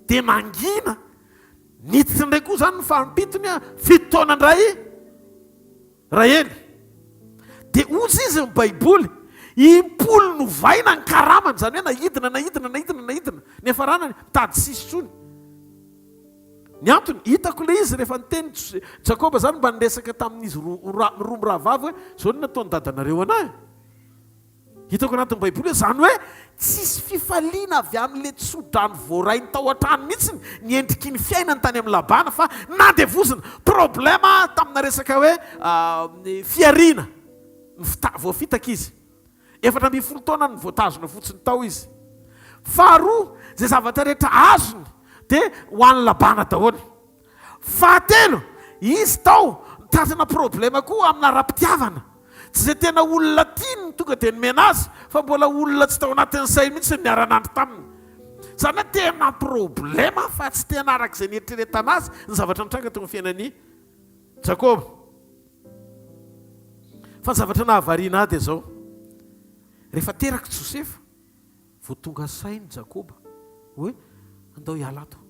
dia nangina, niditra indray koa zany ny fahampitony a, fito taona indray Rahely. Dia hozy izy ny baiboly, impolo novaina ny karamany, izany hoe nahidina, nahidina, nahidina, nahidina, niafarana mitady sisy intsony. Ny antony, hitako ilay izy rehefa niteny Jakoba izany mba niresaka tamin'izy roa mirahavavy hoe izao no nataon'i dadanareo anah e. Hitako anatin'ny Baiboly hoe izany hoe tsisy fifaliana avy amin'ilay tsodrano voarainy tao an-trano mihitsy ny endriky ny fiainany tany amin'i Labana fa nandevozina. Problème tamina resaka hoe fihariana, voafitaka izy. 14 taona no voatazona fotsiny tao izy. Faharoa, izay zavatra rehetra azony dia ho an'i Labana daholo. Fahatelo, izy tao nitratrana problème koa amina ara-pitiavana. Tsy izay tena olona tiany no tonga dia nomena azy fa mbola olona tsy tao anatin'ny sainy mihitsy no niara-nandry taminy. Izany hoe tena problème fa tsy tena araka izay nieritreretana azy ny zavatra nitranga teo amin'ny fiainan'i Jakoba. Fa ny zavatra nahavariana ahy dia izao, rehefa terak'i Josefa, vao tonga saina Jakoba hoe andao hiala ato.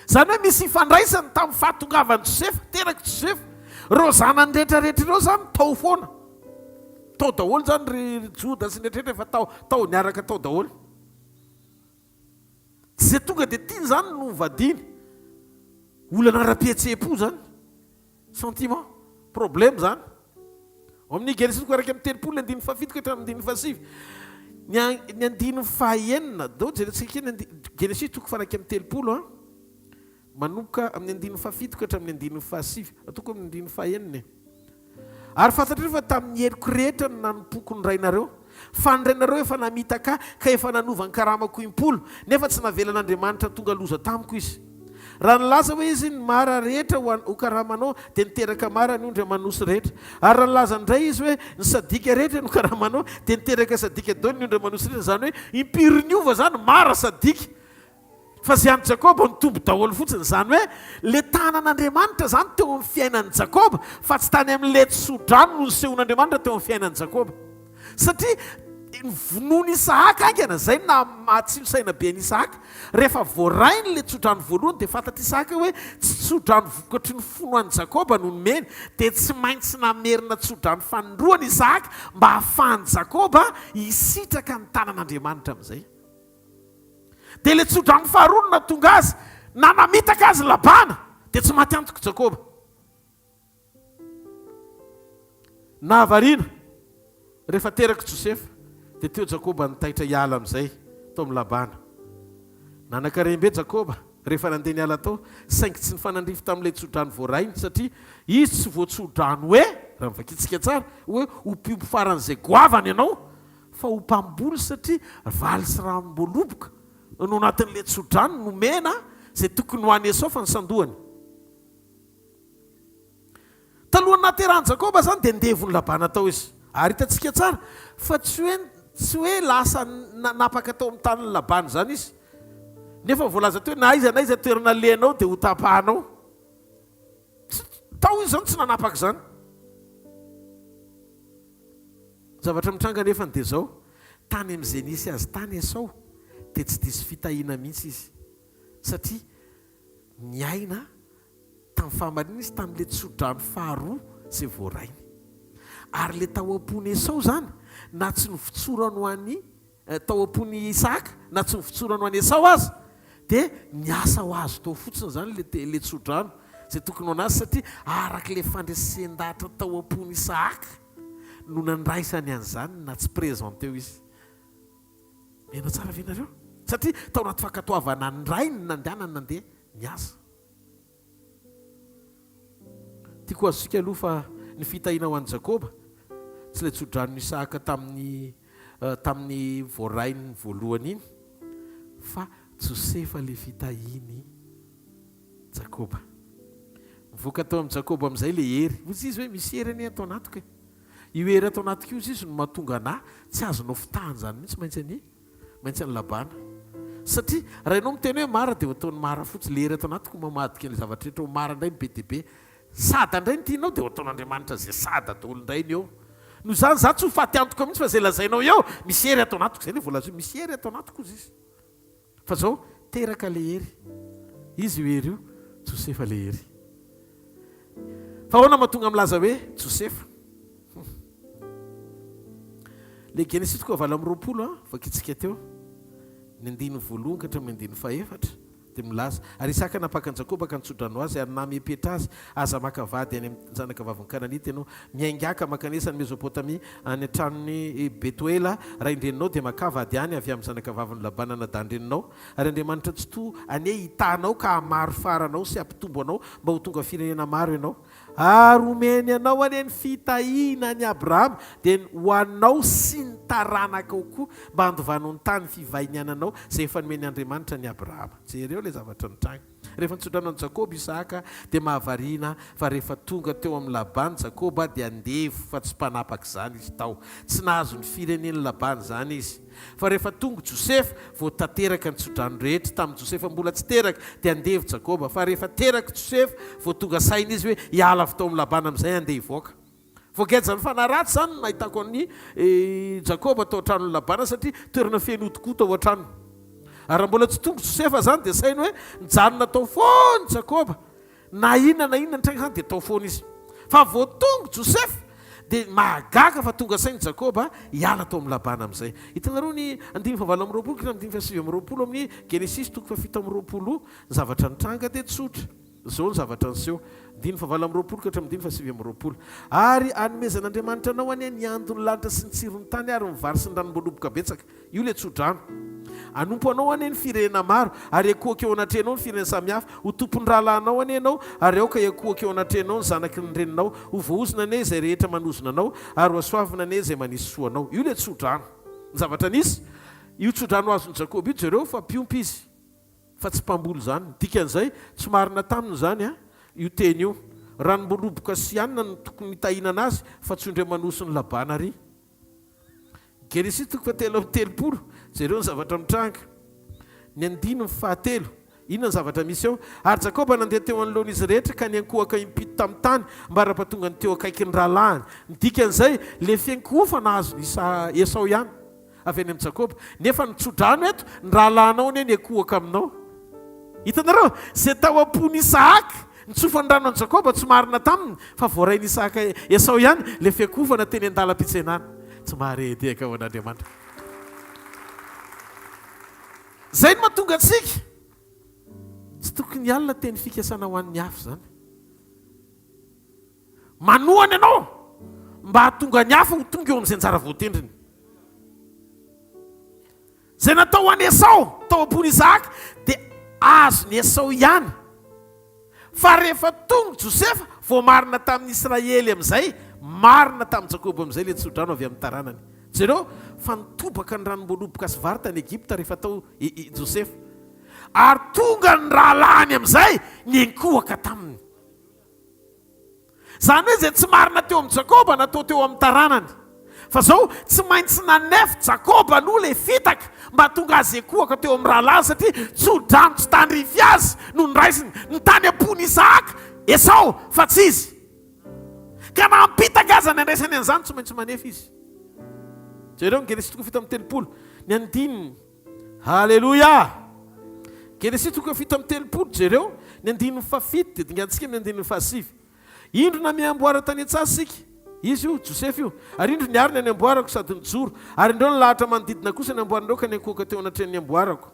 Izany hoe misy ifandraisany tamin'ny fahatongavan'i Josefa, terak'i Josefa. Ireo zanany rehetra rehetra ireo izany tao foana. Tao daholo izany ry Joda sy ny rehetra rehetra efa tao, tao niaraka tao daholo. Tsy izay tonga dia tiany izany no hovadiany. Olana ara-pihetseham-po izany. Sentiment. Problème izany. Ao amin'ny Genesisy toko 31 andininy fahafito ka hatramin'ny andininy fahasivy. Ny ny andininy fahaenina, dao jerentsika kely ny andi- Genesisy toko faha 31 an. Manomboka amin'ny andininy fahafito ka hatramin'ny andininy fahasivy. Atoko amin'ny andininy fahenina e. Ary fantatrareo fa tamin'ny heriko rehetra no nanompoako ny rainareo. Fa ny rainareo efa namitaka ahy ka efa nanova ny karamako impolo, nefa tsy navelan'Andriamanitra tonga loza tamiko izy. Raha nilaza hoe izy, Ny mara rehetra ho ho karamanao, dia niteraka mara ny ondry aman'osy rehetra. Ary raha nilaza indray izy hoe, Ny sadika rehetra no karamanao, dia niteraka sadika daholo ny ondry aman'osy rehetra. Izany hoe impiry niova izany, mara sadika. Fa izay an'i Jakoba nitombo daholo fotsiny. Izany hoe ilay tanan'Andriamanitra izany teo amin'ny fiainan'i Jakoba, fa tsy tany amin'ilay tsodrano no nisehoan'Andriamanitra teo amin'ny fiainan'i Jakoba. Satria ny vonoan'i Isahaka haingana, izay no nahatsilo saina be an'i Isahaka. Rehefa voarainy ilay tsodrano voalohany dia fantatr'i Isahaka hoe tsy tsodrano vokatry ny fony ho an'i Jakoba no nomeny. Dia tsy maintsy namerina tsodrano fanindroany Isahaka mba hahafahan'i Jakoba hisitraka ny tanan'Andriamanitra amin'izay. Dia ilay tsodrano faharoa no nahatonga azy, na namitaka azy Labana, dia tsy maty antoka Jakoba. Nahavariana, rehefa terak'i Josefa, dia teo Jakoba nitaitra hiala amin'izay tao amin'i Labana. Nanan-karem-be Jakoba rehefa nandeha niala tao, saingy tsy nifanandrify tamin'ilay tsodrano voarainy, satria izy tsy voatsodrano hoe, raha novakintsika tsara, hoe ho mpiompy faran'izay goavana ianao, Fa ho mpamboly satria valy sy ranom-boaloboka no anatin'ilay tsodrano nomena izay tokony ho an'i Esao fa nisandohany. Talohan'ny nahaterahan'i Jakoba izany dia ndevon'i Labana tao izy. Ary hitantsika tsara fa tsy hoe tsy hoe lasa nanapaka tao amin'ny tanin'i Labana izany izy. Nefa voalaza teo hoe na aiza na aiza toerana alehanao dia hotapahanao. Tsy, tao izy izany tsy nanapaka izany. Ny zavatra mitranga anefa dia izao, tany amin'izay nisy azy tany Esao dia tsy diso fitahiana mihitsy izy, satria niaina tamin'ny fahamarinana izy tamin'ilay tsodrano faharoa izay voarainy. Ary ilay tao am-pon'i Esao izany, na tsy novotsorany ho an'i tao am-pon'i Isaka, na tsy novotsorany ho an'i Esao aza, dia niasa ho azy tao fotsiny izany ilay ilay tsodrano izay tokony ho an'azy, satria araka ilay fandresen-dahatra tao am-pon'i Isaka no nandraisany an'izany na tsy présent teo izy. Mihaino tsara ve nareo? Satria tao anaty fankatoavana ny rainy no nandehanany nandeha niasa. Tiako ho azontsika aloha fa ny fitahiana ho an'i Jakoba, tsy ilay tsodranon'i Isahaka tamin'ny tamin'ny voarainy voalohany iny, fa Josefa ilay fitahian'i Jakoba. Mivoaka tao amin'i Jakoba amin'izay ilay hery. Hoy izy hoe misy hery anie ato anatiko e. Io hery ato anatiko io hoy izy no mahatonga anà tsy azonao fitahana izany mihitsy maintsy anie. Maintsy an'i Labana. Satria raha ianao miteny hoe mara dia ho ataony mara fotsiny. Ilay hery ato anatiko mamadika ilay zavatra rehetra ho mara indray ny be dia be. Sada indray ny tianao dia ho ataon'Andriamanitra izay sada daholo indray ny eo. Noho izany izaho tsy ho faty antoka mihitsy fa izay lazainao eo, misy hery ato anatiko. Izay ilay voalaza hoe misy hery ato anatiko hozy izy. Fa izao, teraka ilay hery. Iza io hery io? Josefa ilay hery. Fa ahoana mahatonga milaza hoe Josefa? Le Genesisy toko 28 an, vakintsika teo. Ny andininy voalohany ka hatramin'ny andininy fahefatra dia milaza, Ary Isaka nampaka an'i Jakoba ka nitso-drano azy ary namepetra azy, Aza maka vady any amin'ny zanakavavin'ny Kananita ianao. Miaingà ka mankanesa any Mezopotamia, any an-tranon'i Betoela, rain-dreninao, dia makà vady any avy amin'ny zanakavavin'i Labana anadahin-dreninao. Ary Andriamanitra Tsitoha anie hitaha anao ka hahamaro fara anao sy hampitombo anao mba ho tonga firenena maro ianao. Ary homeny anao anie ny fitahiana an'i Abrahama, dia ny ho anao sy ny taranakao koa, mba handovanao ny tany fivahiniananao, izay efa nomen'i Andriamanitra an'i Abrahama. Jereo ilay zavatra nitranga. Rehefa nitsodrano an'i Jakoba Isaka, dia mahavariana fa rehefa tonga teo amin'i Labana Jakoba, dia andevo fa tsy mpanapaka izany izy tao. Tsy nahazo ny firenen'i Labana izany izy. Fa rehefa tonga Josefa, vao tanteraka ny tsodrano rehetra. Tamin'i Josefa mbola tsy teraka, dia andevo Jakoba. Fa rehefa teraka Josefa, vao tonga saina izy hoe hiala avy tao amin'i Labana amin'izay handeha hivoaka. Voagejan'ny fanahy ratsy izany no nahitako an'i Jakoba tao an-tranon'i Labana, satria toerana feno ody koa tao an-tranony. Ary raha mbola tsy tonga Josefa izany, dia saino hoe nijanona tao foana Jakoba. Na inona na inona nitranga izany, dia tao foana izy. Fa vao tonga Josefa, dia mahagaga fa tonga saina Jakoba hiala tao amin'i Labana amin'izay. Hitanareo ny andininy fahavalo amby 20 ka hatramin'ny andininy fahasivy amby 20 amin'ny Genesisy toko fahafito amby 20, ny zavatra nitranga dia tsotra. Izao ny zavatra niseho, andininy fahavalo amby 20 ka hatramin'ny andininy fahasivy amby 20, Ary hanomezan'Andriamanitra anao anie ny andon'ny lanitra sy ny tsiron'ny tany ary ny vary sy ny ranom-boaloboka betsaka. Io ilay tsodrano. Hanompo anao anie ny firenena maro, ary hiankohoka eo anatrehanao ny firenena samihafa. Ho tompon'ny rahalahinao anie ianao, ary aoka hiankohoka eo anatrehanao ny zanaky ny reninao. Ho voaozona anie izay rehetra manozona anao, ary hohasoavina anie izay manisy soa anao. Io ilay tsodrano. Ny zavatra nisy, io tsodrano azon'i Jakoba io, jereo fa mpiompy izy. Fa tsy mpamboly izany. Ny dikan'izay, tsy marina taminy izany an, io teny io. Ranom-boaloboka sy hanina no tokony hitahinana azy, fa tsy ondry aman'osy ny Labana ary. Genesisy toko fahatelo amby 30, jereo ny zavatra mitranga. Ny andininy fahatelo, inona ny zavatra misy eo? Ary Jakoba nandeha teo anoloan'izy rehetra ka niankohoka impito tamin'ny tany, ambara-pahatongany teo akaikin'ny rahalahiny. Ny dikan'izay, ilay fiankohofana azon'i Esao ihany. Avy any amin'i Jakoba. Nefa ny tso-drano eto, ny rahalahinao anie niankohoka aminao. Hitanareo? Izay tao am-pon'i Isahaka, nitsofany rano an'i Jakoba, tsy marina taminy, fa voarain'i Isahaka Esao ihany ilay fiankohofana teny an-dalam-pitsenana. Tsy maharehadehaka ho an'Andriamanitra. Izay no mahatonga antsika tsy tokony hialona teny fikasana ho an'ny hafa izany. Manohana ianao mba hahatonga ny hafa ho tonga eo amin'izay anjara voatendriny. Izay natao ho an'i Esao tao am-pon'i Isahaka dia azon'i Esao ihany. Fa rehefa tonga Josefa, voamarina tamin'i Israely amin'izay, marina tamin'i Jakoba amin'izay ilay tsodrano avy amin'ny taranany. Jereo fa nitobaka ny ranom-boaloboka sy vary tany Egypta rehefa tao i Josefa. Ary tonga ny rahalahiny amin'izay niankohoka taminy. Izany hoe izay tsy marina teo amin'i Jakoba natao teo amin'ny taranany. Fa izao, tsy maintsy nanefy Jakoba aloha ilay fitaka mba hahatonga azy hikohaka teo amin'ny rahalahiny satria tso-drano tsy tandrify azy no noraisiny. Ny tany am-pon'i Isahaka, Esao, fa tsy izy. Ka na hampitaka aza ny handraisany an'izany, tsy maintsy manefy izy. Jereo ny Genesisy toko 37, ny andininy. Haleloia! Genesisy toko 37, jereo ny andininy fahafito dia dingantsika amin'ny andininy fahasivy. Indro namehy amboara tany an-tsaha isika. Izy io, Josefa io. Ary indro niarina ny amboarako sady nijoro. Ary indreo nilahatra manodidina kosa ny amboaran'ireo ka niankohoka teo anatrehan'ny amboarako.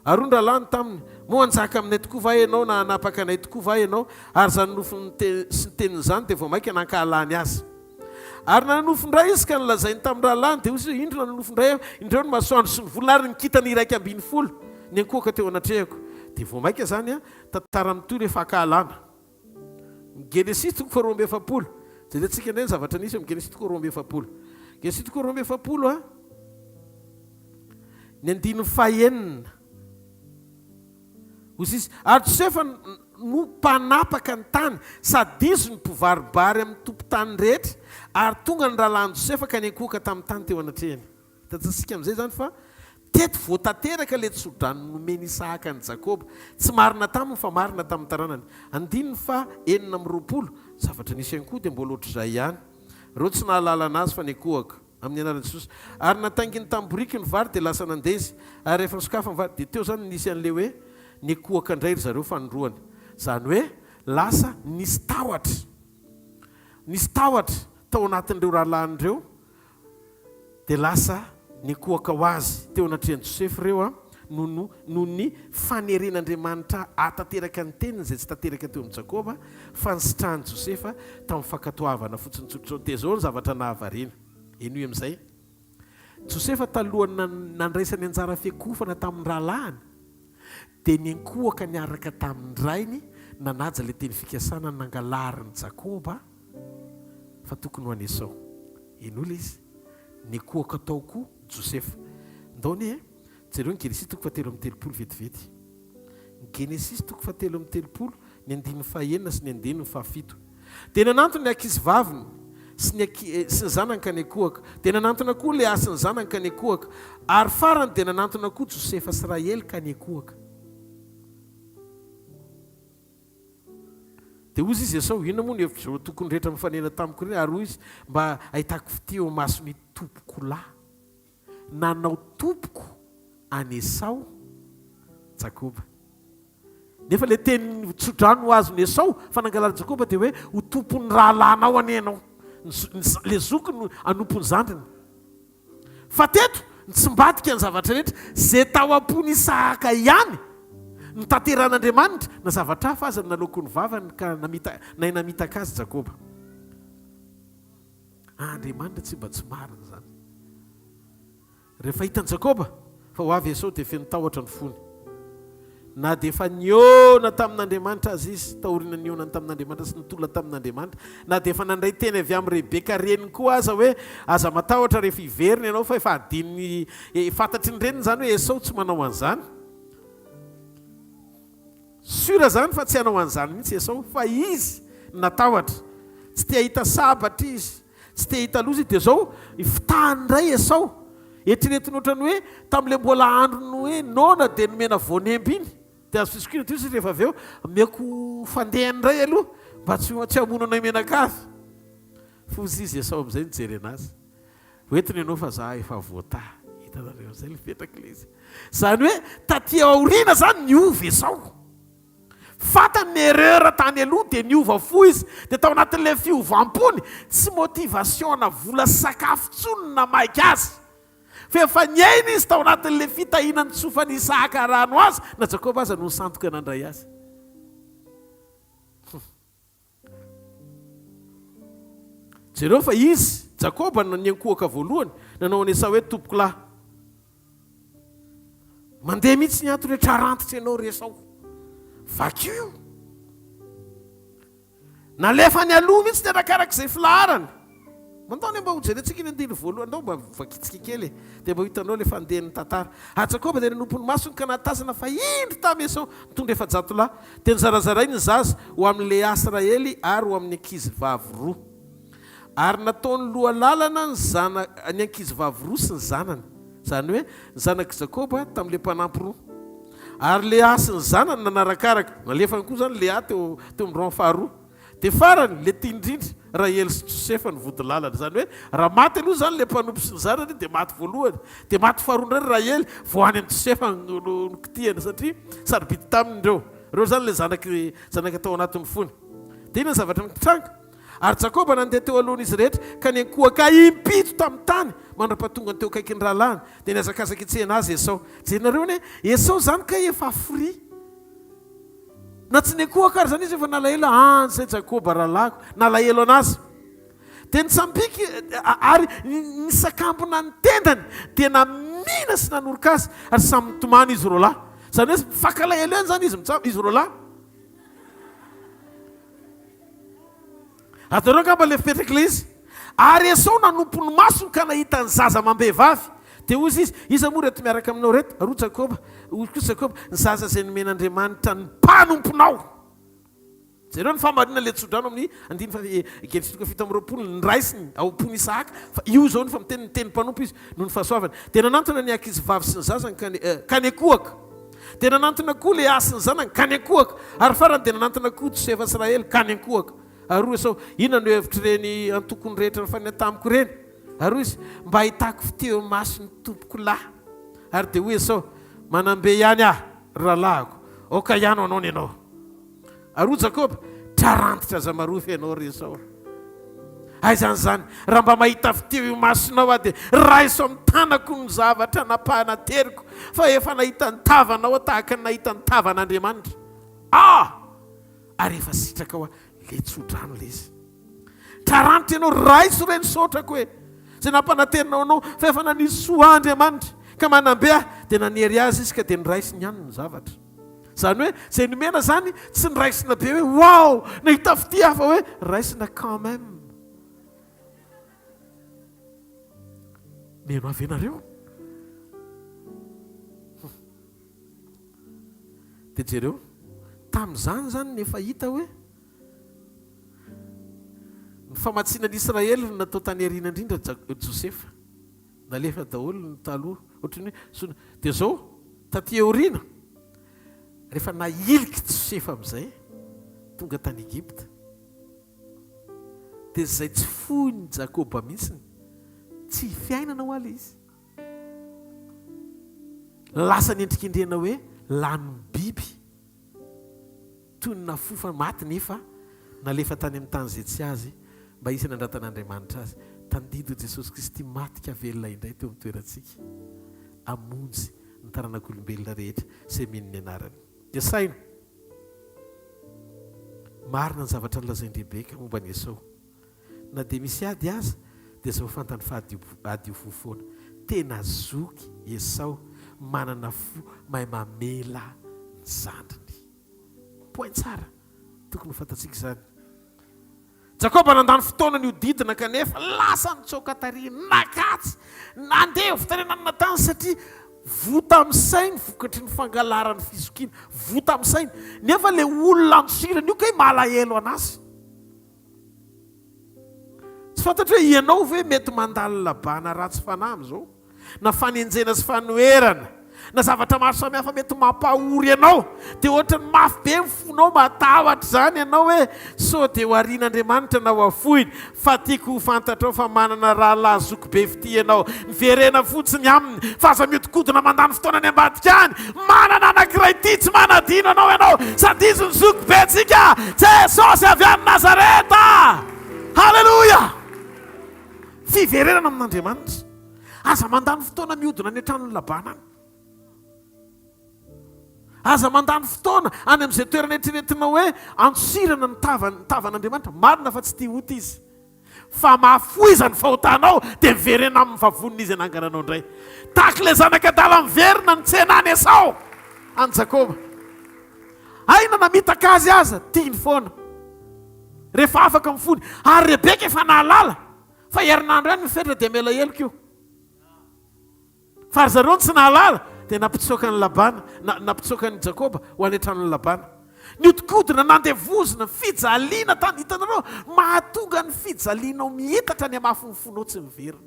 Ary hoy ny rahalahiny taminy, Moa hanjaka aminay tokoa va ianao na hanapaka anay tokoa va ianao? Ary izany nofiny sy ny teniny izany dia vao mainka nankahalany azy. Ary nanonofy indray izy ka nolazainy tamin'ny rahalahiny, dia hoy izy hoe, Indro nanonofy indray aho, indreo ny masoandro sy ny volana ary ny kintana 11 niankohoka teo anatrehako. Dia vao mainka izany tantara mitohy ilay fankahalana. Ny Genesisy toko faharoa amby 40. Jerentsika indray ny zavatra nisy eo amin'ny Genesisy toko 42. Genesisy toko 42 a, ny andininy fahenina. Hoy izy, Ary Josefa no mpanapaka ny tany, sady izy no mpivaribary amin'ny tompon-tany rehetra, ary tonga ny rahalahin'i Josefa ka niankohoka tamin'ny tany teo anatrehany. Hitantsika amin'izay izany fa teto vao tanteraka ilay tsodrano nomen'i Isahaka an'i Jakoba. Tsy marina taminy fa marina tamin'ny taranany. Andininy faha 26, Zavatra nisy ihany koa dia mbola ohatr'izay ihany. Ireo tsy nahalala an'azy fa niankohoka. Amin'ny anaran'i Jesosy. Ary natainginy tamin'ny boriky ny vary dia lasa nandeha izy. Ary rehefa nisokafany ny vary dia teo izany no nisy an'ilay hoe nikohaka indray ry zareo fanindroany. Izany hoe lasa nisy tahotra. Nisy tahotra tao anatin'ireo rahalahiny ireo dia lasa. Nikohaka ho azy teo anatrehan'i Josefa ireo noho no noho ny faneren'Andriamanitra hahatanteraka ny teniny izay tsy tanteraka teo amin'i Jakoba, fa nisitrahan'i Josefa tamin'ny fankatoavana fotsiny tsotra izao. Dia izao ny zavatra nahavariana. Henoy amin'izay. Josefa talohan'ny nandraisany anjara fiankohofana tamin'ny rahalahiny, dia niankohoka niaraka tamin'ny rainy nanaja ilay teny fikasana nangalarin'i Jakoba fa tokony ho an'i Esao. Henoy ilay izy. Nikohaka tao koa Josefa. Ndao anie e! Jereo ny Genesisy toko fahatelo amby telopolo vetivety. Ny Genesisy toko fahatelo amby telopolo, ny andininy fahenina sy ny andininy fahafito. Dia nanantona ny ankizivaviny sy ny anki, sy ny zanany ka nikohaka. Dia nanantona koa Lea sy ny zanany ka nikohaka. Ary farany dia nanantona koa Josefa sy Rahely ka nikohaka. Dia hoy izy Esao, Inona moa ny hevitr'izao tokony rehetra mifanena tamiko ireny? Ary hoy izy, Mba hahitako fitia eo imason'ny tompokolahy. Nanao tompoko an'i Esao Jakoba. Nefa ilay teny tsodrano ho azon'i Esao fa nangalarin'i Jakoba dia hoe, Ho tompon'ny rahalahinao anie ianao. Ilay zokiny no hanompo ny zandriny. Fa teto, nitsimbadika ny zavatra rehetra. Izay tao am-pon'i Isahaka ihany no tanterahan'Andriamanitra, na zavatra hafa aza no naloaky ny vavany ka namita, nahay namitaka azy Jakoba. Andriamanitra tsy mba tsy marina izany. Rehefa hitan'i Jakoba fa ho avy Esao dia feno tahotra ny fony. Na dia efa nihaona tamin'Andriamanitra aza izy, taorian'ny nihaonany tamin'Andriamanitra sy nitolona tamin'Andriamanitra, na dia efa nandray teny avy amin'i Rebeka reniny koa aza hoe, Aza matahotra rehefa hiverina ianao fa efa adinony, fantatry ny reniny izany hoe Esao tsy manao an'izany. Sûr izany fa tsy hanao an'izany mihitsy Esao, fa izy no natahotra. Tsy te hahita sabatra izy. Tsy te hahita loza izy dia zao fitahany indray Esao. Eritreretiny ohatran'ny hoe tamin'ilay mbola androny hoe noana dia nomena voanemba iny. Dia azo fisokirana teo izy rehefa avy eo omeko fandehany indray aloha mba tsy tsy hamono anay mianakavy. Foza izy Esao amin'izay nijery anazy. Hoentiny ianao fa za efa voatahy. Hitanareo amin'izay ilay fetrak'ilay izy. Izany hoe taty aoriana izany niova Esao. Fantany ny erreur tany aloha dia niova fo izy, dia tao anatin'ilay fiovam-pony, tsy motivation-na vola sy sakafo intsony no namaika azy, fa efa niaina izy tao anatin'ilay fitahiana nitsofan'i Isahaka rano azy, na Jakoba aza no nisandoka nandray azy. Jereo fa izy, Jakoba, no niankohoka voalohany, nanao an'i Esao hoe, Tompokolahy. Mandeha mihitsy ny antony hoe trarantitra ianao ry Esao. Vakio io. Nalefany aloha mihitsy ny arakaraka izay filaharany. Mandao anie mba hojerentsika ny andininy voalohany, ndao mba vakintsika kely e, dia mba ho hitanao ilay fandehan'ny tantara. Ary Jakoba dia nanompo ny masony ka nahatazana fa indro tamy Esao nitondra 400 lahy. Dia nozarazarainy ny zaza, ho amin'i Lea sy Rahely ary ho amin'ny ankizivavy roa. Ary nataony loha lalana ny zana, ny ankizivavy roa sy ny zanany, izany hoe, ny zanak'i Jakoba tamin'ilay mpanampy roa. Ary Lea sy ny zanany nanarakaraka, nalefany koa izany Lea teo, teo amin'ny rang faharoa. Dia farany, ilay tiany indrindra, Rahely sy Josefa no vodilalana. Izany hoe, raha maty aloha izany ilay mpanompo sy ny zanany, dia maty voalohany. Dia maty faharoa indray ry Rahely, vao any amin'i Josefa no nokitihana, satria sarobidy taminy ireo. Ireo izany ilay zanaky, zanaka tao anatin'ny fony. Dia inona ny zavatra nitranga? Ary Jakoba nandeha teo alohan'izy rehetra, ka niankohoka impito tamin'ny tany, mandra-pahatongany teo akaikin'ny rahalahiny. Dia nihazakazaka hitsena azy Esao. Jerenareo anie, Esao izany kay efa free. Na tsy nikohaka ary izany izy efa nalahelo, ah izay Jakoba rahalahiko, nalahelo anazy. Dia nitsambiky ary nisakambina ny tendany, dia namihina sy nanoroka azy, ary samy nitomany izy roalahy. Izany hoe mifankalahelo ihany izany izy mitsam, izy roalahy. Azonareo angamba ilay fipetrak'ilay izy. Ary Esao nanompo ny masony ka nahita ny zaza amam-behivavy. Dia hoy izy, Iza moa ireto miaraka aminao ireto? Ary hoy Jakoba, hoy kosa Jakoba, Ny zaza izay nomen'Andriamanitra ny mpanomponao. Jereo ny fahamarinan'ilay tsodrano amin'ny andininy faha, Genesisy toko 27, noraisiny ao am-pon'i Isahaka, fa io izao no efa miteny ny teny mpanompo izy noho ny fahasoavany. Dia nanantona ny ankizivavy sy ny zazany ka, ka niankohoka. Dia nanantona koa Lea sy ny zanany, ka niankohoka. Ary farany dia nanantona koa Josefa sy Rahely, ka niankohoka. Ary hoy Esao, Inona no hevitr'ireny antokony rehetra nifanena tamiko ireny? Ary hoy izy, Mba hahitako fitia eo imason'ny tompoko lahy. Ary dia hoy Esao, Manam-be ihany aho, ry rahalahiko, aoka ihany ho anao ny anao. Ary hoy Jakoba, Trarantitra aza marofy ianao, ry Esao. Aiza an'izany? Raha mba mahita fitia eo imasonao aho dia raiso amin'ny tanako ny zavatra nampahanateriko, fa efa nahita ny tavanao aho tahaka ny nahita ny tavan'Andriamanitra. Ah! Ary efa sitrakao aho. Le tso-drano le izy. Traranitra ianao, raiso re ny saotrako e! Izay nampananterinao anao, fa efa nanisy soa ahy Andriamanitra, ka manambe ahy. Dia nanery azy izy ka dia noraisiny ihany ny zavatra. Izany hoe, izay nomena izany, tsy noraisina be hoe wow, nahita fitia aho, fa hoe raisina quand même. Mino ahy ve nareo? Dia jereo, tamin'izany izany no efa hita hoe ny famatsiana ny Israely no natao tany aoriana indrindra Josefa. Nalefa daholo ny taloha, ohatran'ny hoe sona. Dia izao, taty aoriana, rehefa nahiliky Josefa amin'izay, tonga tany Egypta, dia izay tsy foin'i Jakoba mihitsy, tsy fiainana hoa ilay izy. Lasa nendrikendrehana hoe lanin'ny biby, toy ny nafofa maty nefa nalefa tany amin'ny tany izay tsy azy mba hisy hanandratan'Andriamanitra azy. Tandindon'i Jesosy Kristy maty ka velona indray teo amin'ny toerantsika, hamonjy ny taranak'olombelona rehetra izay mino ny anarany. Dia saino! Marina ny zavatra nolazain-dRebeka momba an'i Esao. Na dia misy ady aza dia zao fantany fa hadio fo foana. Tena zoky Esao manana fo mahay mamela ny zandriny. Point tsara tokony ho fantatsika izany. Jakoba nandany fotoana nihodidina kanefa lasa nitsoaka tary nakatsy nandevo tany ananona tany satria voa tamin'ny sainy vokatry ny fangalarany fizokiana voa tamin'ny sainy nefa le olona andosirany io kay malahelo anazy. Tsy fantatro hoe ianao ve mety mandalo labana ratsy fanahy amin'izao, na fanenjehana sy fanoherana, na zavatra maro samihafa mety mampahory anao, dia ohatran'ny mafy be ny fonao, matahotra izany ianao hoe sao dia ho arian'Andriamanitra na ho afoiny, fa tiako ho fantatrao fa manana rahalahy zoky be fitia ianao, miverena fotsiny aminy fa aza mihodinkodina mandany fotoana any ambadika any, Manana anankiray tia tsy manadino anao ianao sady izy no zoky be antsika, Jesosy avy any Nazareta! Haleloia! Fiverenana amin'Andriamanitra. Aza mandany fotoana mihodina any an-tranon'i Labana any. Aza mandany fotoana any amin'izay toerana eritreretinao hoe andosirana ny tavan, tavan'Andriamanitra. Marina fa tsy tia ota izy. Fa mahafoiza ny fahotanao dia miverena aminy fa vonona izy hanangana anao indray. Tahaka ilay zanak'adala miverina nitsena an'i Esao an'i Jakoba. Hay na namitaka azy aza, tiany foana. Rehefa afaka ny fony. Ary Rebeka efa nahalala fa herinandro ihany ny fetra dia mela heloka io. Fa ry zareo no tsy nahalala, dia nampitsoaka an'i Labana, na, nampitsoaka an'i Jakoba ho any an-tranon'i Labana. Nihodinkodina, nandevozina, fijaliana tany, hitanareo, mahatonga ny fijalianao mihitatra ny hamafin'ny fonao tsy miverina.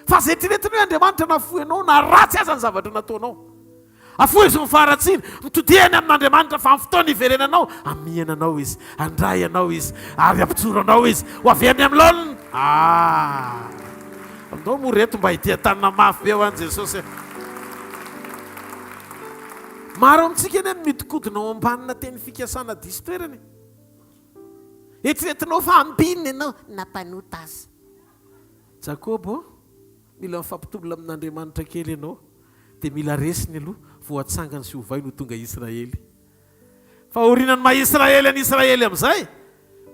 Fa aza eritreretina hoe Andriamanitra nahafoy anao na ratsy aza ny zavatra nataonao. Afoizo ny faharatsiana, mitodiha any amin'Andriamanitra fa amin'ny fotoana hiverenanao, hamihana anao Izy, handray anao Izy, ary hampijoro anao Izy, ho avy any amin'ny laoniny. Ah! Andao moa reto mba hitia tanana mafy be ho an'i Jesosy e. Maro amintsika anie no mihodinkodina ao ambanina teny fikasana diso toerana e. Eritreretinao fa ambinina ianao na mpanota aza. Jakoba ô, mila mifampitolona amin'Andriamanitra kely ianao. dia mila resiny aloha vao atsangany sy ovainy ho tonga Israely. Fa aorianan'ny maha Israely an'i Israely amin'izay,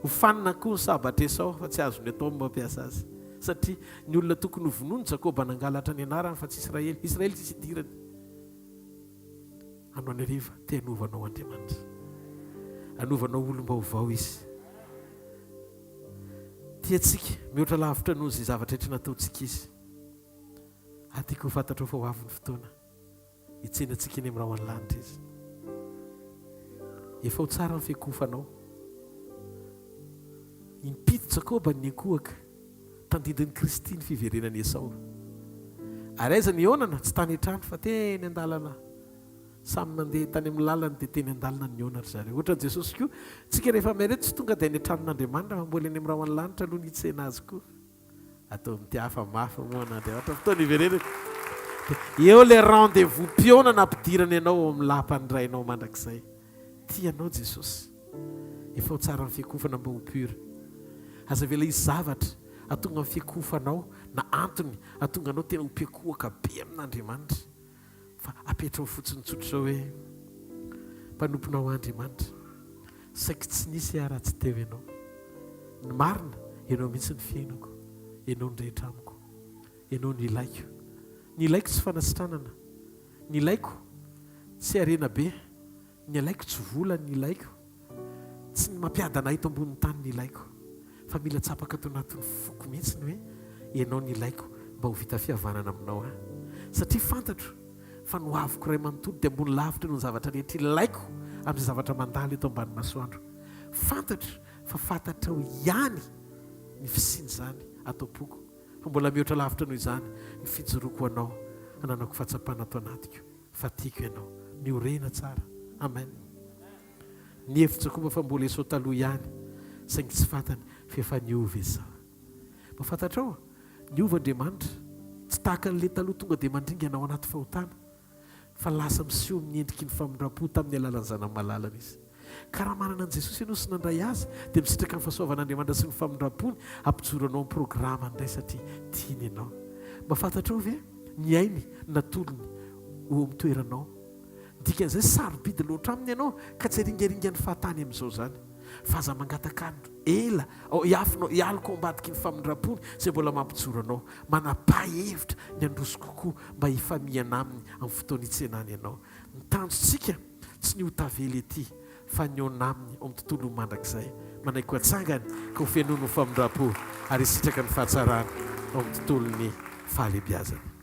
ho fanina koa ny sabatr'i Esao fa tsy azony atao ny mampiasa azy. Satria ny olona tokony ho vonoiny Jakoba nangalatra ny anarany fa tsy Israely. Israely tsisy idirany. Androany hariva, te hanova anao Andriamanitra. Hanova anao olom-baovao Izy. Tia antsika mihoatra lavitra noho izay zavatra rehetra nataontsika Izy. Ary tiako ho fantatrao fa ho avy ny fotoana hitsenantsika eny amin'ny rahon'ny lanitra Izy. Efa ho tsara ny fiankohofanao. Impito Jakoba no niankohoka, tandindon'i Kristy ny fiverenan'i Esao. Ary aiza ny nihaonana? Tsy tany an-trano fa teny an-dalana. Samy nandeha tany amin'ny lalany dia teny an-dalana nihaona ry zareo. Ohatran'i Jesosy koa, tsika rehefa miala eto tsy tonga dia any an-tranon'Andriamanitra fa mbola eny amin'ny rahon'ny lanitra aloha ny hitsena Azy koa. Ataovy mitiafa mafy moa an'Andriamanitra fotoana iverenany. Eo ilay rendez-vous mpihaonana ampidirany anao ao amin'ny lapan'ny Rainao mandrakizay. Tia anao Jesosy. Efa ho tsara ny fiakofana mba ho pur. Aza avela hisy zavatra hahatonga ny fiakohofanao na antony hahatonga anao tena ho mpiakohoka be amin'Andriamanitra. Fa apetraho fotsiny tsotra izao hoe, Mpanomponao aho Andriamanitra, saiky tsy nisy aho raha tsy teo Ianao. Ny marina, Ianao mihitsy ny fiainako, Ianao no rehetra amiko, Ianao no ilaiko. Ny ilaiko tsy fanasitranana, ny ilaiko tsy harena be, Ny ilaiko tsy vola ny ilaiko, tsy ny mampiadana ahy eto ambonin'ny tany ny ilaiko, fa mila tsapako ato anatin'ny foko mihitsy ny hoe ianao ny ilaiko mba ho vita fihavanana aminao aho. Satria fantatro fa ny hoaviko iray manontolo dia ambony lavitra noho ny zavatra rehetra ilaiko amin'izay zavatra mandalo eto ambany masoandro. Fantatro fa fantatrao ihany ny fisian'izany ato am-poko, fa mbola mihoatra lavitra noho izany ny fijoroako ho anao hananako fahatsapana ato anatiko. Fa tiako ianao. Miorena tsara. Amen. Nihevitra Jakoba fa mbola Esao taloha ihany, saingy tsy fantany fa efa niova Esao. Mba fantatrao? Niova Andriamanitra. Tsy tahaka an'ilay taloha tonga dia mandringana ao anaty fahotana, fa lasa miseho amin'ny endriky ny famindram-po tamin'ny alalan'ny Zanany malalany Izy. Ka raha manana an'i Jesosy ianao sy nandray Azy, dia misitraka ny fahasoavan'Andriamanitra sy ny famindram-pony hampijoro anao amin'ny programany indray satria tiany ianao. Mba fantatrao ve? Ny ainy natolony ho eo amin'ny toeranao. Ny dikan'izay, sarobidy loatra aminy ianao ka tsy haringaringan'ny fahatany amin'izao izany. Fa aza mangataka andro ela ao hiafinao hialoka ao ambadiky ny famindram-pony izay mbola mampijoro anao. Manapaha hevitra ny handroso kokoa mba hifamihana aminy amin'ny fotoana hitsenany anao. Ny tanjontsika tsy ny ho tavela ety fa ny eo aminy ao amin'ny tontolo mandrakizay. Manaiky ho atsangany ka ho fenoiny ny famindram-po ary hisitraka ny fahatsarany ao amin'ny tontolon'ny fahalehibiazana.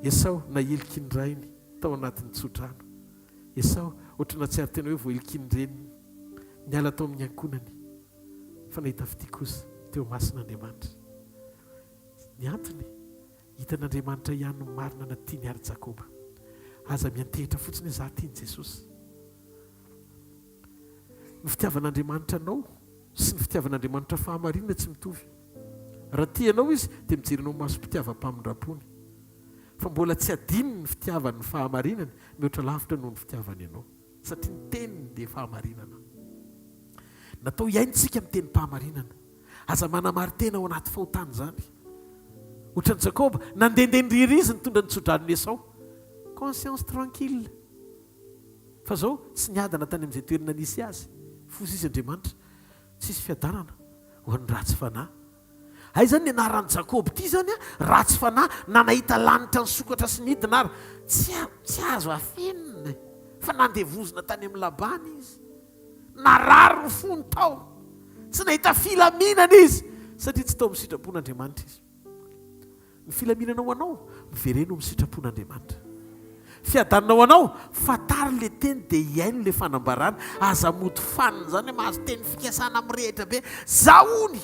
Esao nahiliky ny rainy tao anatin'ny tsodrano. Esao ohatry ny nahatsiaro tena hoe voahiliky ny reniny. Niala tao amin'ny ankohonany fa nahita fitia kosa teo imason'Andriamanitra. Ny antony? Hitan'Andriamanitra ihany ny marina na tiany ary Jakoba. Aza miantehitra fotsiny hoe za tian'i Jesosy. Ny fitiavan'Andriamanitra anao sy ny fitiavan'Andriamanitra fahamarinana tsy mitovy. Raha tia anao Izy dia mijery anao masom-pitiavam-pamindrampony. Fa mbola tsy adinony ny fitiavany ny fahamarinany mihoatra lavitra noho ny fitiavany anao. Satria ny teniny dia fahamarinana. Natao hiaintsika amin'ny tenim-pahamarinana. Aza manamari-tena ao anaty fahotana izany. Ohatran'i Jakoba, nandehandeha niriry izy nitondra ny tsodranon'i Esao. Conscience tranquille. Fa izao, tsy niadana tany amin'izay toerana nisy azy. Foza izy Andriamanitra. Tsisy fiadanana ho an'ny ratsy fanahy. Hay izany ny anaran'i Jakoba ity izany an, ratsy fanahy, na nahita lanitra nisokatra sy nidina ary. Tsy, tsy azo afenina e. Fa nandevozina tany amin'i Labana izy. Narary ny fony tao. Tsy nahita filaminana izy satria tsy tao amin'ny sitrapon'Andriamanitra izy. Ny filaminana ho anao, miverena ao amin'ny sitrapon'Andriamanitra. Fiadanana ho anao, fantaro ilay teny dia hihaino ilay fanambarana. Aza mody fanina izany hoe mahazo teny fikasana mirehitra be. Zaho hono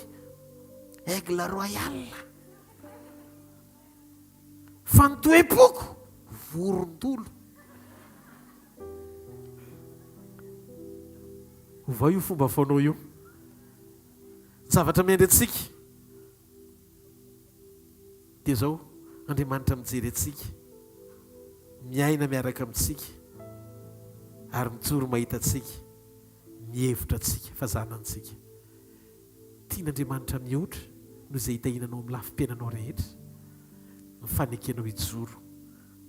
Aigle Royal. Fa ny toe-poko vorondolo. Ovao io fomba fanao io. Ny zavatra miandry antsika dia izao, Andriamanitra mijery antsika, miaina miaraka amintsika ary mijoro mahita antsika, mihevitra antsika fa zanany tsika. Tian'Andriamanitra mihoatra noho izay hitahiana anao amin'ny lafim-piainanao rehetra ny fanekenao hijoro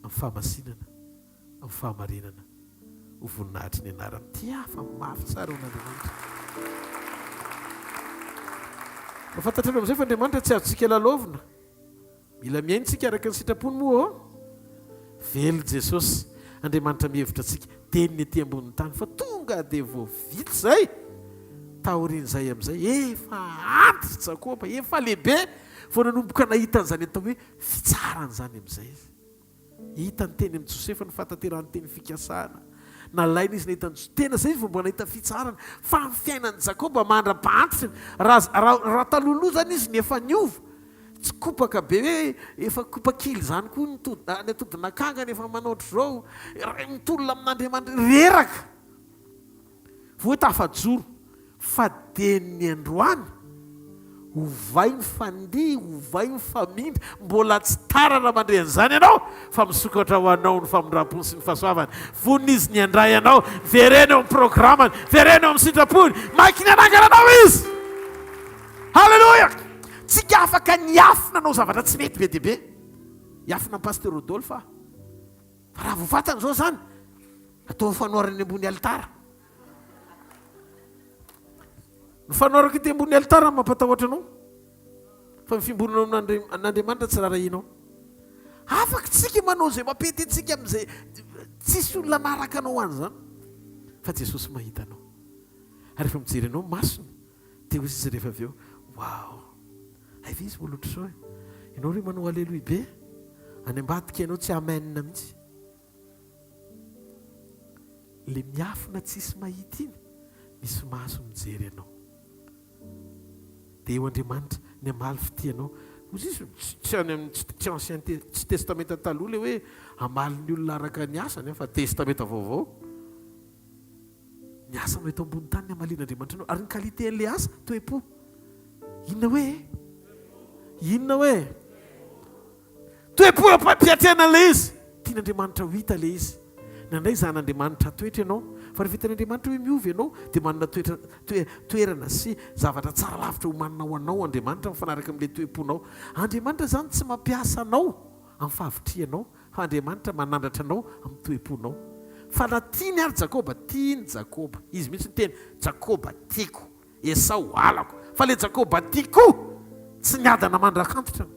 amin'ny fahamasinana, amin'ny fahamarinana ho voninahitry ny anarany. Tiafa mafy tsara ho an'Andriamanitra. Mba fantatrareo amin'izay fa Andriamanitra tsy azontsika lalaovina. Mila mihaino tsika araka ny sitrapony moa ô? Velona Jesosy, Andriamanitra mihevitra antsika teniny ety ambonin'ny tany fa tonga dia vao vita izay, taorian'izay amin'izay efa antitra Jakoba, efa lehibe vao nanomboka nahita an'izany atao hoe fitsarana izany amin'izay izy. Hitany teny amin'i Josefa ny fahatanterahan'ny teny fikasana. Nalaina izy nahita an'i Josefa. Tena izay izy vao mba nahita fitsaharana. Fa ny fiainan'i Jakoba mandra-pahantriny, raha, raha, raha talohaloha izany izy ny efa niova, tsy kopaka be hoe efa kopak'ila izany koa ny tody, ny atodin'akangana efa manao ohatr'izao, mitolona amin'Andriamanitra, reraka. Vao hoe tafajoro fa dia ny androany ovay ny fandihy, ovay ny famindra, mbola tsy tara raha mandre an'izany ianao fa misokatra ho anao ny famindram-pony sy ny fahasoavany. Vonona izy ny handray anao, vereno eo amin'ny programany, vereno eo amin'ny sitrapony, maiky ny hanangana anao izy. Haleloia! Tsika afaka niafina nanao zavatra tsy mety be dia be. Hiafina an'i Pasteur Rodolphe aho. Fa raha vao fantany izao izany, ataony fanoharana eny ambony alitara. Ny fanoharako ety ambony alitara no mampatahotra anao. Fa ny fiombonanao amin'Andriamanitra tsy rarahianao. Afaka tsika manao izay mampety antsika amin'izay tsisy olona manaraka anao an'izany. Fa Jesosy mahita anao. Ary rehefa mijery anao ny masony, dia hoy izy rehefa avy eo, Wow! Hay ve izy mbola ohatr'izao e? Ianao re manao aleloia be, any ambadika ianao tsy amen mihitsy. Ilay miafina tsisy mahita iny, misy maso mijery anao. Dia eo Andriamanitra ny hamaly fitia anao. Hoy izy, tsy any amin'ny, tsy ancien, tsy testamenta taloha ilay hoe hamaly ny olona araka ny asany fa testamenta vaovao. Ny asanao eto ambony tany ny hamalian'Andriamanitra anao. Ary ny qualité an'ilay asa, toe-po. Inona hoe? Inona hoe? Toe-po eo am-piatrehana an'ilay izy. Tian'Andriamanitra ho hita ilay izy. Nandray zan'Andriamanitra toetra ianao. Fa rehefa hitan'Andriamanitra hoe miova ianao, dia manana toetra, toe, toerana sy zavatra tsara lavitra homanina ho anao Andriamanitra mifanaraka amin'ilay toe-ponao. Andriamanitra izany tsy mampiasa anao amin'ny fahavitrihanao. Fa Andriamanitra manandratra anao amin'ny toe-ponao. Fa na tiany ary Jakoba, tiany Jakoba. Izy mihitsy niteny, Jakoba tiako, Esao halako. Fa ilay Jakoba tiako, tsy niadana mandrak'antitra.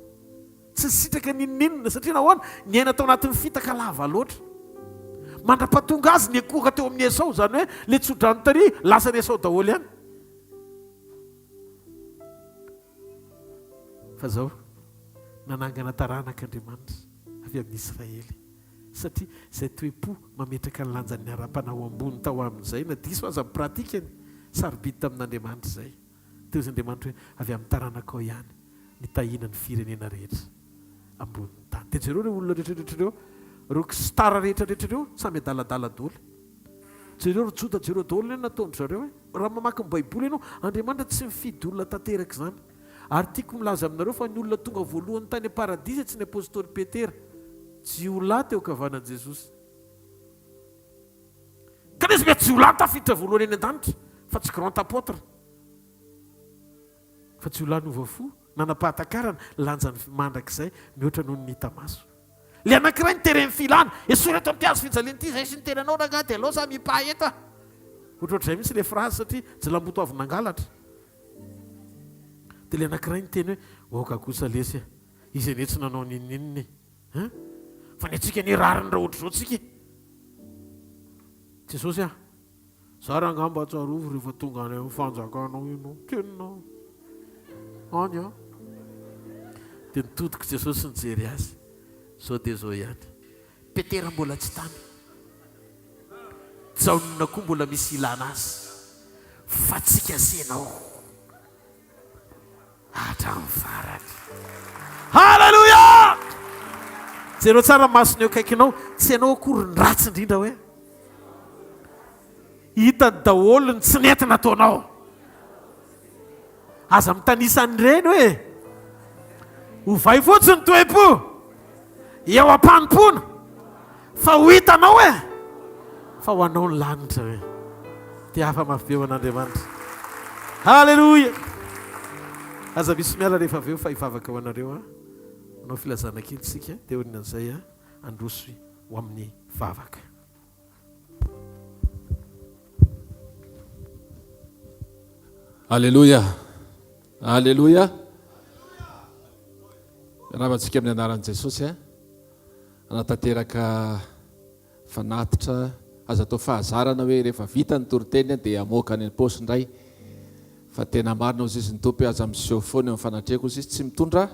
Tsy nisitraka n'inon'inona. Satria nahoana? Niaina tao anatin'ny fitaka lava loatra. Mandra-pahatonga azy niankohoka teo amin'i Esao, izany hoe ilay tso-drano tary, lasan'i Esao daholo ihany. Fa izao, nanangana taranaka Andriamanitra avy amin'i Israely, satria izay toe-po mametraka ny lanjan'ny ara-panahy ho ambony tao aminy izay, na diso aza ny pratikany, sarobidy tamin'Andriamanitra izay. Teo izy Andriamanitra hoe, Avy amin'ny taranakao ihany nitahiana ny firenena rehetra ambonin'ny tany. Dia jereo ireo olona rehetra rehetra ireo, ireo star rehetra rehetra ireo, samy adaladala daholo. Jereo ry Joda, jereo daholo ny nataon-dry zareo e. Raha mamaky ny Baiboly ianao, Andriamanitra tsy mifidy olona tanteraka izany. Ary tiako milaza aminareo fa ny olona tonga voalohany tany am-paradisa tsy ny apostoly Petera. Jiolahy teo ankavanan'i Jesosy. Kanefa ilay jiolahy tafiditra voalohany any an-danitra fa tsy grand apôtre. Fa jiolahy niova fo, nanam-pahatakarana, lanjany mandrakizay mihoatra noho ny hita maso. Ilay anankiray niteren'ny filana, esory eto amin'ity hazo fijaliana ity izay sy ny tenanao rangahy dia aleo za mipaha eto ah. Ohatrohatr'izay mihitsy ilay phrase satria jilamboto avy nangalatra. Dia ilay anankiray niteny hoe aoka kosa lesy ah, izy anie tsy nanao n'inon'inona e. Hein? Fa ny antsika anie rariny raha ohatr'izao tsika e. Jesosy ah. Za rangaha mba tsarovy rehefa tonga any amin'ny fanjakanao ianao. Tena any an. Dia nitodika Jesosy nijery azy. Zao dia zao ihany. Petera mbola tsy tany. Jaona koa mbola misy ilana azy. Fa tsika sy ianao. Hatramin'ny farany. Haleloia! Jereo tsara ny masony eo akaikinao, tsy ianao akory ny ratsy indrindra hoe. Hitany daholo ny tsy nety nataonao. Aza mitanisa an'ireny hoe. Ovay fotsiny ny toe-po eo am-panompoana fa ho hitanao e! Fa ho anao ny lanitra hoe. Dia hafa mafy be ho an'Andriamanitra. Haleloia! Aza misy miala rehefa avy eo fa hivavaka ho anareo aho. Hanao filazana kely tsika dia aorianan'izay handroso ho amin'ny vavaka. Aleloia! Aleloia! Miarahaba antsika amin'ny anaran'i Jesosy a. Hanatanteraka fanatitra, aza atao fahazarana hoe rehefa vita ny toriteny dia hamoaka any am-paosy indray. Fa tena marina hozy izy ny Tompo hoe aza miseho foana eo amin'ny fanatrehako hozy izy, tsy mitondra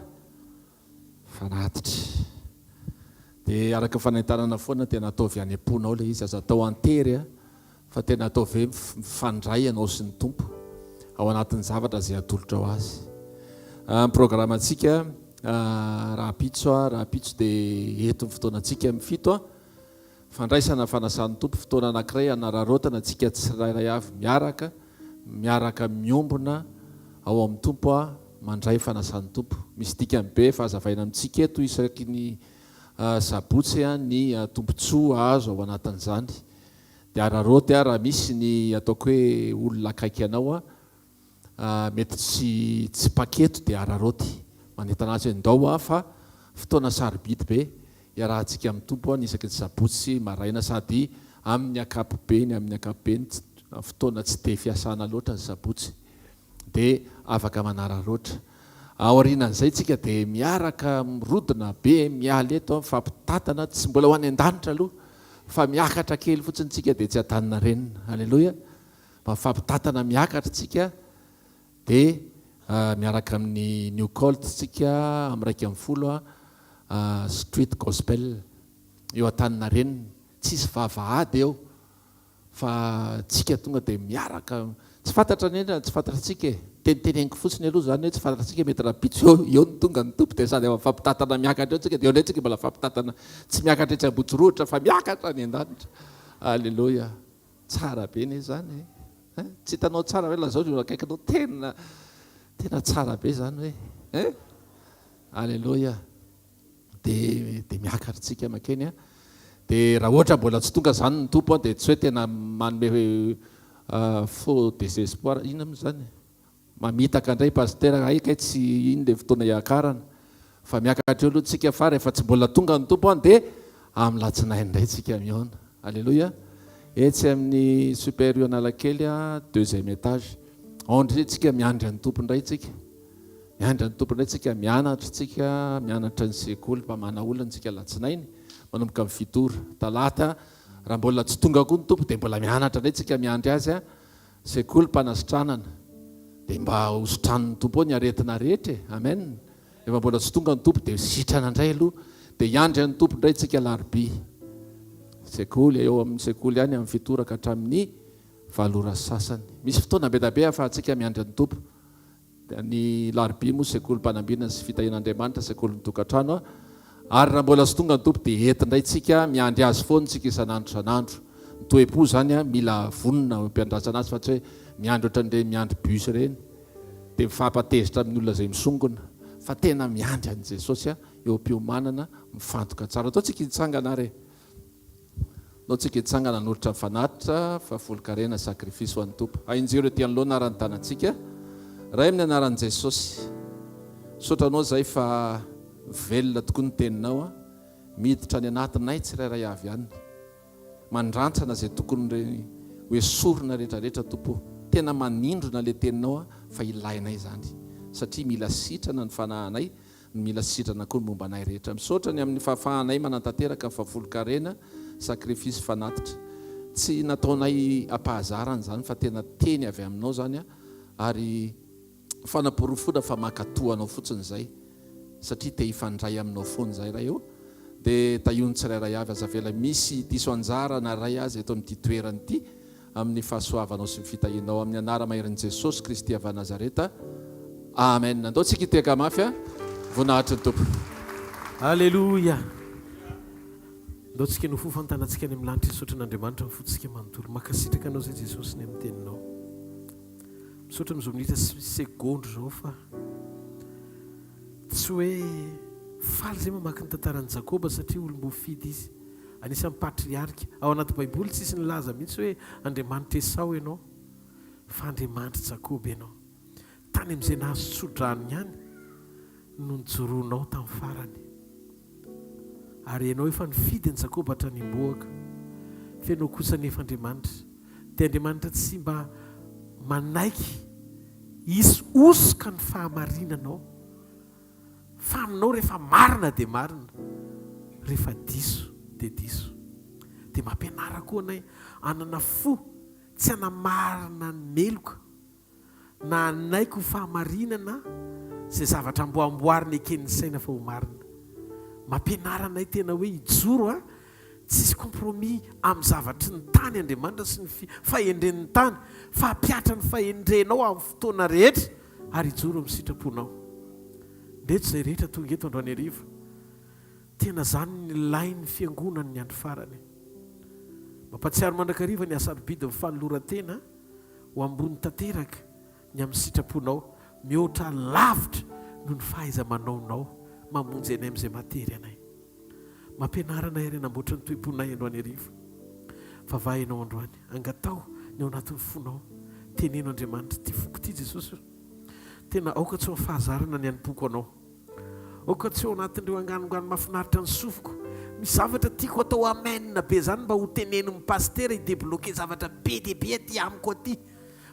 fanatitra. Dia araka ny fanentanana foana tena ataovy any am-ponao ilay izy, aza atao an-tery a, fa tena ataovy hoe mifandray ianao sy ny Tompo ao anatin'ny zavatra izay atolotrao Azy. Ny programantsika rahampitso a, rahampitso dia eto ny fotoanantsika amin'ny fito a. Fandraisana fanasan'ny Tompo, fotoana anankiray hanararaotana antsika tsirairay avy miaraka, miaraka miombona ao amin'ny Tompo a, mandray fanasan'ny Tompo. Misy dikany be efa hazavaina amintsika eto isaky ny sabotsy ny tombontsoa azo ao anatin'izany. Dia araraoty raha misy ny ataoko hoe olona akaiky anao. Mety tsy tsy paketo dia araraoty. Manentana azy hoe ndao aho fa fotoana sarobidy be iarahantsika amin'ny Tompo an isaky ny sabotsy maraina sady amin'ny ankapobeny amin'ny ankapobeny fotoana tsy dia fiasana loatra ny sabotsy dia afaka manararaotra. Aorianan'izay tsika dia miaraka mirodona be miala eto mifampitantana tsy mbola ho any an-danitra aloha fa miakatra kely fotsiny tsika dia tsy Antaninarenina. Aleloia. Mba mifampitantana miakatra tsika dia miaraka amin'ny New Colt tsika amin'ny 11 Street Gospel eo Antaninarenina. Tsisy vavahady eo fa tsika tonga dia miaraka. Tsy fantatra anie na tsy fantatritsika e. Teniteneniko fotsiny aloha izany hoe tsy fantatritsika mety rahampitso eo eo no tonga ny Tompo dia sady mifampitantana miakatra eo tsika dia eo indray tsika mbola mifampitantana tsy miakatra etsy Ambohitsorohitra fa miakatra any an-danitra. Aleloia. Tsara be anie izany e! Hein? Tsy hitanao tsara ve lazao ry eo akaikinao tena tena tsara be izany hoe hein? Aleloia! Dia dia miakatra tsika makeny an. Dia raha ohatra mbola tsy tonga izany ny Tompo an dia tsy hoe tena manome faux désespoir, inona moa izany? Mamitaka indray Pasitera hay kay tsy iny le fotoana hiakarana fa miakatra eo aloha tsika fa rehefa tsy mbola tonga ny Tompo an dia amin'ny latsinainy indray tsika mihaona. Aleloia. Etsy amin'ny Super U Analakely an, deuxième étage. Ao indray tsika miandry an'ny Tompo indray tsika. Miandry an'ny Tompo indray tsika, mianatra tsika, mianatra ny sekoly mpamana olona tsika latsinainy manomboka amin'ny fito ora. Talata raha mbola tsy tonga koa ny Tompo dia mbola mianatra indray tsika miandry azy an. Sekolim-panasitranana dia mba ho sitranin'ny Tompo ao ny aretina rehetra e! Amen! Rehefa mbola tsy tonga ny Tompo dia sitrana indray aloha dia hiandry an'ny Tompo indray tsika alarobia. Sekoly, eo amin'ny sekoly ihany amin'ny fito ora ka hatramin'ny valo ora sy sasany. Misy fotoana be dia be ahafahantsika miandry an'ny Tompo. Ny Alarobia moa sekolim-panambinana sy fitahian'Andriamanitra, sekolin'ny tokantrano. Ary raha mbola tsy tonga ny Tompo dia eto indray tsika, miandry Azy foana tsika isan'andro isan'andro. Ny toe-po izany mila vonona ho am-piandrasana Azy fa tsy hoe miandry ohatran'ireny miandry bus ireny dia mifampatezitra amin'ny olona izay misongona fa tena miandry an'i Jesosy eo am-piomanana mifantoka tsara. Atao tsika hitsangana ary e! Nao tsika hitsangana hanolotra ny fanatitra, fahafolonkarena, sacrifice ho an'ny Tompo. Ahinjiro ety anoloana ara ny tanantsika. Ray amin'ny anaran'i Jesosy. Misaotra Anao zahay fa velona tokoa ny Teninao a. Miditra any anatinay tsirairay avy any. Mandrantsana izay tokony ho esorina rehetra rehetra Tompo o. Tena manindrona ilay Teninao a fa ilainay izany. Satria mila sitrana ny fanahinay no mila sitrana koa ny momba anay rehetra. Misaotra ny amin'ny fahafahanay manantanteraka ny fahafolonkarena, sacrifice, fanatitra. Tsy nataonay ampahazarana izany fa tena teny avy aminao izany ary fanaporofoana fa mankatoa anao fotsiny izay satria te hifandray aminao foana izay Ray o. Dia tahio ny tsirairay avy, aza avela misy diso anjara na iray aza eto amin'ity toerana ity. Amin'ny fahasoavanao sy ny fitahianao amin'ny anara-maherin'i Jesosy Kristy avy any Nazareta. Amen. Andao tsika hitehaka mafy a. Voninahitry ny Tompo. Aleloia! Ndao tsika nofofa ny tanantsika any amin'ny lanitra hisaotra an'Andriamanitra amin'ny fontsika manontolo. Mankasitraka Anao izay Jesosy ny amin'ny teninao. Misaotra amin'izao minitra sy segondra izao fa tsy hoe faly izay mamaky ny tantaran'i Jakoba satria olom-boafidy izy. Anisan'ny patriarika. Ao anaty Baiboly tsisy nilaza mihitsy hoe Andriamanitr'i Esao ianao, fa Andriamanitr'i Jakoba ianao. Tany amin'izay nahazo tso-drano ihany no nijoroanao tamin'ny farany. Ary ianao efa nifidy an'i Jakoba hatrany am-bohoka. Fa ianao kosa anefa Andriamanitra, dia Andriamanitra tsy mba manaiky hisy hosoka ny fahamarinanao. Fa aminao rehefa marina dia marina, rehefa diso dia diso. Dia mampianara koa anay hanana fo tsy hanamarina ny meloka na hanaiky ho fahamarinana izay zavatra amboamboarina eken'ny saina fa ho marina. Mampianara anay tena hoe hijoro a, tsisy compromis amin'ny zavatry ny tany Andriamanitra sy ny fahendren'ny tany fa hampihatra ny fahendrenao amin'ny fotoana rehetra ary hijoro amin'ny sitraponao. Ndreto izay rehetra tonga eto androany hariva. Tena izany ny ilain'ny fiangonany ny andro farany. Mampahatsiaro mandrakariva ny hasarobidin'ny fanoloran-tena ho ambony tanteraka ny amin'ny sitraponao, mihoatra lavitra noho ny fahaiza-manaonao mamonjy anay amin'izay mahatery anay. Mampianara anay ary hanamboatra ny toe-ponay androany hariva. Vavaha ianao androany. Angataho ny ao anatin'ny fonao. Teneno Andriamanitra, ity foko ity. Jesosy o, tena aoka tsy ho amin'ny fahazarana ny hanompoako Anao. Aoka tsy ho ao anatin'ireo anganongano mahafinaritra ny sofiko. Misy zavatra tiako atao amen be zany mba ho tenenin'ny pasitera hi-debloquer zavatra be dia be aty amiko aty.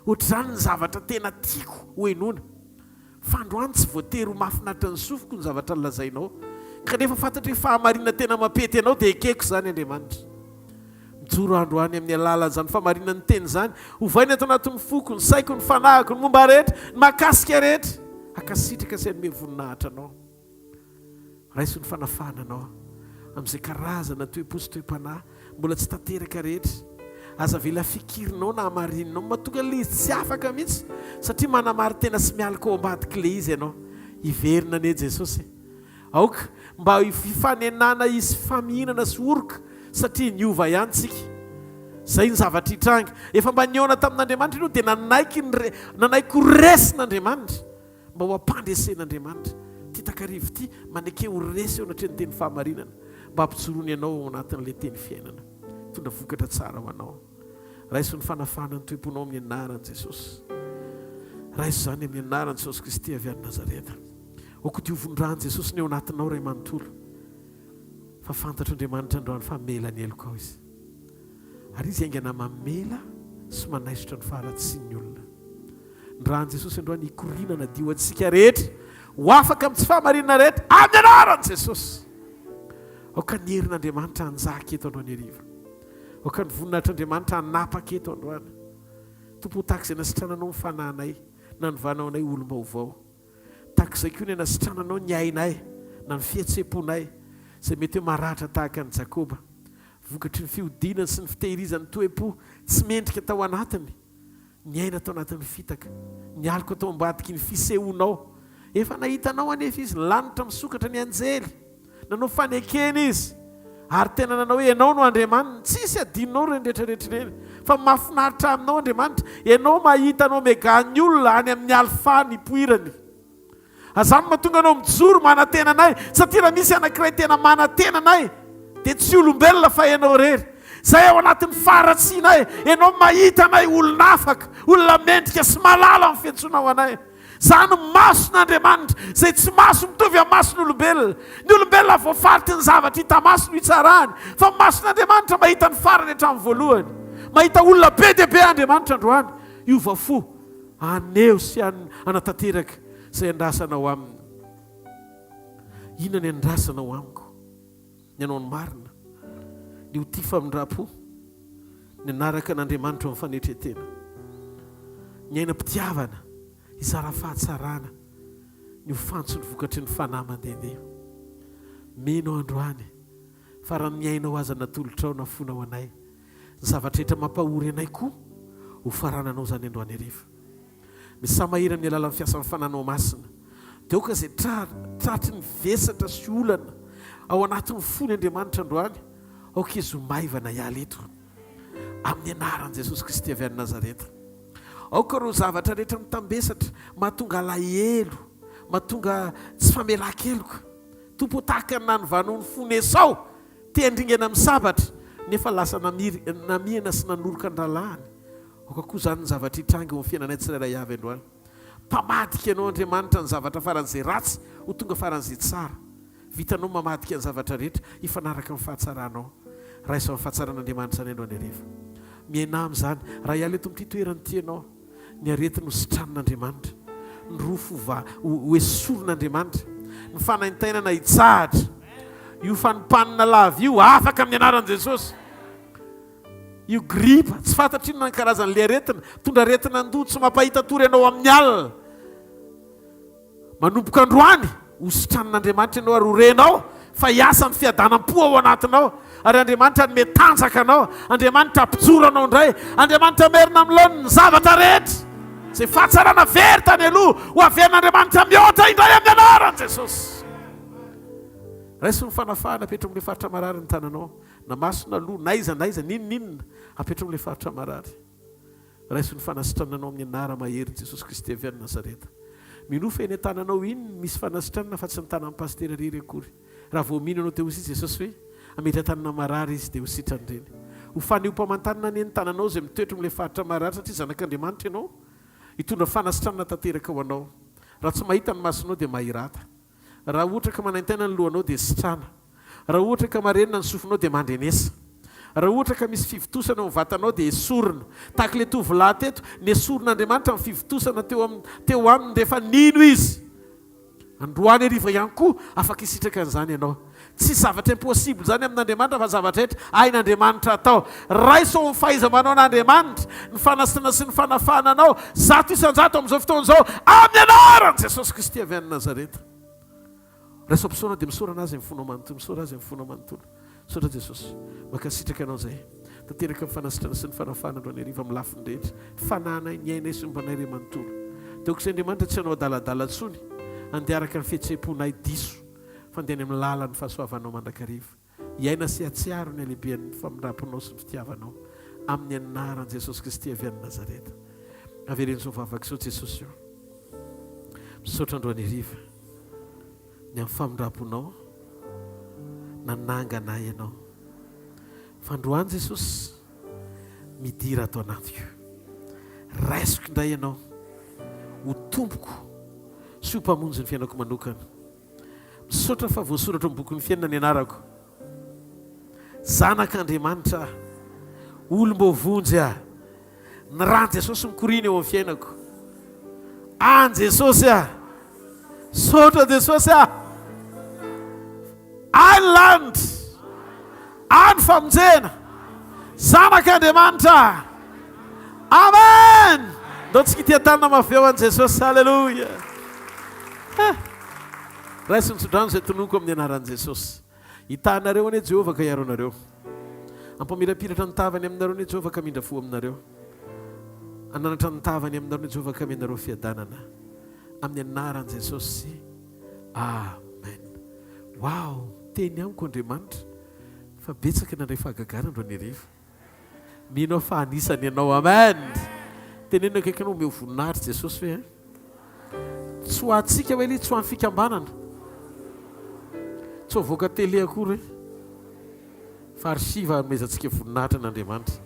Ohatr'izany ny zavatra tena tiako ho henoina. Fa androany tsy voatery ho mahafinaritra ny sofiko ny zavatra nolazainao. Kanefa fantatro hoe fahamarinana tena mampety anao dia ekeko izany Andriamanitra. Mijoro aho androany amin'ny alalan'izany fahamarinan'ny teny izany. Ovaina ato anatin'ny foko, ny saiko, ny fanahiko, ny momba rehetra, ny mahakasika rehetra. Hankasitraka sy hanome voninahitra anao. Raiso ny fanafahana anao amin'izay karazana toe-po sy toe-panahy mbola tsy tanteraka rehetra. Aza avela fikirinao na hamarininao mahatonga an'ilay izy tsy afaka mihitsy satria manamarin-tena sy mialoka ao ambadik'ilay izy ianao. Hiverina anie Jesosy e! Aoka mba hifanenana hisy famihinana sy oroka satria niova ihany tsika. Izay ny zavatra hitranga. Efa mba nihaona tamin'Andriamanitra ianao dia nanaiky ny nanaiky ho resin'Andriamanitra. Mba ho ampandresen'Andriamanitra. Ity takariva ity, maneke ho resy eo anatrehan'ny teny fahamarinana mba hampijoroany anao ao anatin'ilay teny fiainana. Hitondra vokatra tsara ho anao. Raiso ny fanafahana ny toe-ponao amin'ny anaran'i Jesosy. Raiso izany amin'ny anaran'i Jesosy Kristy avy any Nazareta. Aoka diovin'ny ran'i Jesosy ny ao anatinao ray manontolo. Fa fantatr'Andriamanitra androany fa hamela ny helokao Izy. Ary Izy haingana mamela sy manaisotra ny faharatsian'ny olona. Ny ran'i Jesosy androany hikoriana hanadio antsika rehetra ho afaka amin'ny tsy fahamarinana rehetra amin'ny anaran'i Jesosy. Aoka ny herin'Andriamanitra hanjaka eto androany hariva. Aoka ny voninahitr'Andriamanitra hanapaka eto androany. Tompo ho tahaka izay nasitrananao ny fanahinay, nanovanao anay ho olom-baovao. Tahaka izay koa ny anasitrananao ny ainay na ny fihetseham-ponay izay mety hoe maratra tahaka an'i Jakoba. Vokatry ny fihodinany sy ny fitehirizany toe-po tsy mendrika tao anatiny. Niaina tao anatin'ny fitaka. Nialoka tao ambadiky ny fisehoanao. Efa nahita anao anefa izy, ny lanitra misokatra, ny anjely. Nanao fanekena izy. Ary tena nanao hoe, Ianao no Andriamaniny. Tsisy adinonao ireny rehetra rehetra ireny. Fa mahafinaritra aminao Andriamanitra. Ianao mahita ny Omega-n'ny olona any amin'ny Alpha nipoirany. Azany mahatonga anao mijoro manantena anay, satria raha misy anankiray tena manantena anay, dia tsy olombelona fa ianao irery. Izay ao anatin'ny faharatsianay, ianao mahita anay olona afaka, olona mendrika sy malala amin'ny fiantsoanao anay. Izany mason'Andriamanitra, izay tsy maso mitovy amin'ny mason'olombelona. Ny olombelona voafarity ny zavatra hita maso no itsarany, fa ny mason'Andriamanitra mahita ny farany hatramin'ny voalohany. Mahita olona be dia be Andriamanitra androany, hiova fo. Haneho sy hanatanteraka izay andrasanao aminy. Inona ny andrasanao amiko? Ny hanao ny marina, ny ho tia famindram-po, ny hanaraka an'Andriamanitra amin'ny fanetren-tena, ny ainam-pitiavana, hizara fahatsarana, ny ho fantson'ny vokatry ny fanahy mandehandeha. Mino aho androany fa raha ny ainao aza natolotrao na fonao anay, Ny zavatra rehetra mampahory anay koa ho farananao izany androany hariva. Misaha mahery amin'ny alalan'ny fiasan'ny Fananao Masina. Dia aoka izay tratry ny vesatra sy olana ao anatin'ny fony Andriamanitra androany, aoka izy ho maivana hiala eto. Amin'ny anaran'i Jesosy Kristy avy any Nazareta. Aoka ireo zavatra rehetra mitambesatra, mahatonga alahelo, mahatonga tsy famelan-keloka. Tompo ô, tahaka ny nanovanao ny fon'i Esao, Te handringana amin'ny sabatra, nefa lasa namiry, namihana sy nanoroka ny rahalahiny. Aoka koa izany ny zavatra hitranga eo amin'ny fiainanay tsirairay avy androany. Mpamadika Ianao Andriamanitra ny zavatra faran'izay ratsy ho tonga faran'izay tsara. Vitanao ny mamadika ny zavatra rehetra hifanaraka amin'ny fahatsaranao. Raiso amin'ny fahatsaran'Andriamanitra izany androany hariva. Miainà amin'izany. Raha hiala eto amin'ity toerana ity ianao, Ny aretina ho sitranin'Andriamanitra, ny rofy ho ho esorin'Andriamanitra, ny fanaintainana hitsahatra. Io fanompanina lava io afaka amin'ny anaran'i Jesosy. Io gripa, tsy fantatro inona ny karazan'ilay aretina, mitondra aretina an-doha, tsy mampahita tory anao amin'ny alina. Manomboka androany, ho sitranin'Andriamanitra ianao ary ho renao fa hiasa ny fiadanam-po ao anatinao. Ary Andriamanitra hanome tanjaka anao. Andriamanitra hampijoro anao indray. Andriamanitra hamerina amin'ny laoniny ny zavatra rehetra. Izay fahatsarana very tany aloha, ho averin'Andriamanitra mihoatra indray amin'ny anaran'i Jesosy. Raiso ny fanafahana, apetrao amin'ilay faritra marary ny tananao. Na maso na loha, na aiza na aiza, n'inon'inona, apetrao amin'ilay faritra marary. Raiso ny fanasitrananao amin'ny anara-maherin'i Jesosy Kristy avy any Nazareta. Minoa fa eny an-tananao iny no misy fanasitranana fa tsy ny tanan'ny pasitera irery akory. Raha vao mino ianao dia hoy Jesosy hoe, Hametra-tanana marary izy dia ho sitrany ireny. Ho fanehoam-pamantarana anie ny tananao izay mitoetra amin'ilay faritra marary satria zanak'Andriamanitra ianao. Hitondra fanasitranana tanteraka ho anao. Raha tsy mahita ny masonao dia mahirata. Raha ohatra ka manaintaina ny lohanao dia sitrana. Raha ohatra ka marenina ny sofinao dia mandrenesa. Raha ohatra ka misy fivontosana eo amin'ny vatanao dia esorina. Tahaka ilay tovolahy teto, nesorin'Andriamanitra ny fivontosana teo amin'ny teo aminy rehefa nino izy. Androany hariva ihany koa afaka hisitraka an'izany ianao. Tsisy zavatra impossible izany amin'Andriamanitra fa zavatra rehetra hain'Andriamanitra atao. Raiso ao amin'ny fahaiza-manaon'Andriamanitra ny fanasina sy ny fanafahana anao 100% amin'izao fotoana izao amin'ny anaran'i Jesosy Kristy avy any Nazareta. Raiso am-pisaorana dia misaorana Azy amin'ny fonao manontolo. Misaora Azy amin'ny fonao manontolo. Misaotra Jesosy. Mankasitraka Anao izay. Tanteraka ny fanasitrana sy ny fanafahana androany hariva amin'ny lafiny rehetra. Ny fanahinay, ny ainay sy ny momba anay re manontolo. Dia aoka izay Andriamanitra tsy hanao adaladala intsony, handeha araka ny fihetseham-ponay diso, fa handeha any amin'ny lalan'ny fahasoavanao mandrakariva. Hiaina sy hahatsiaro ny halehiben'ny famindram-ponao sy ny fitiavanao. Amin'ny anaran'i Jesosy Kristy avy any Nazareta. Avereno izao vavaka izao Jesosy ô. Misaotra androany hariva. Ny amin'ny famindram-ponao, nanangana ahy Ianao. Fa androany Jesosy, midira ato anatiko. Raisiko indray Ianao ho Tompoko sy ho Mpamonjy ny fiainako manokana. Misaotra fa voasoratra ao amin'ny bokin'ny fiainana ny anarako. Zanak'Andriamanitra aho. Olom-boavonjy aho. Ny ran'i Jesosy mikoriana eo amin'ny fiainako. Any Jesosy aho. Misaotra Jesosy aho. Any lanitra. Any famonjena. Zanak'Andriamanitra aho. Amen! Ndao tsika hitia tanana mafy eo an'i Jesosy. Alléluia. Ah. Raiso ny tsodrano izay tononiko amin'ny anaran'i Jesosy. Hitaha anareo anie Jehovah ka hiaro anareo. Hampamirapiratra ny tavany aminareo anie Jehovah ka hamindra fo aminareo. Hananatra ny tavany aminareo anie Jehovah ka hameno anareo fiadanana. Amin'ny anaran'i Jesosy. Amen. Wow! Miteny amiko Andriamanitra fa betsaka nandray fahagagana androany hariva. Mino aho fa anisany ianao. Amen. Teneno akaikinao omeo voninahitra Jesosy ve eh? Tsy ho antsika ve ilay tsy ho an'ny fikambanana. Tsy ho avoaka télé akory eh? Fa archive hanomezantsika voninahitra an'Andriamanitra.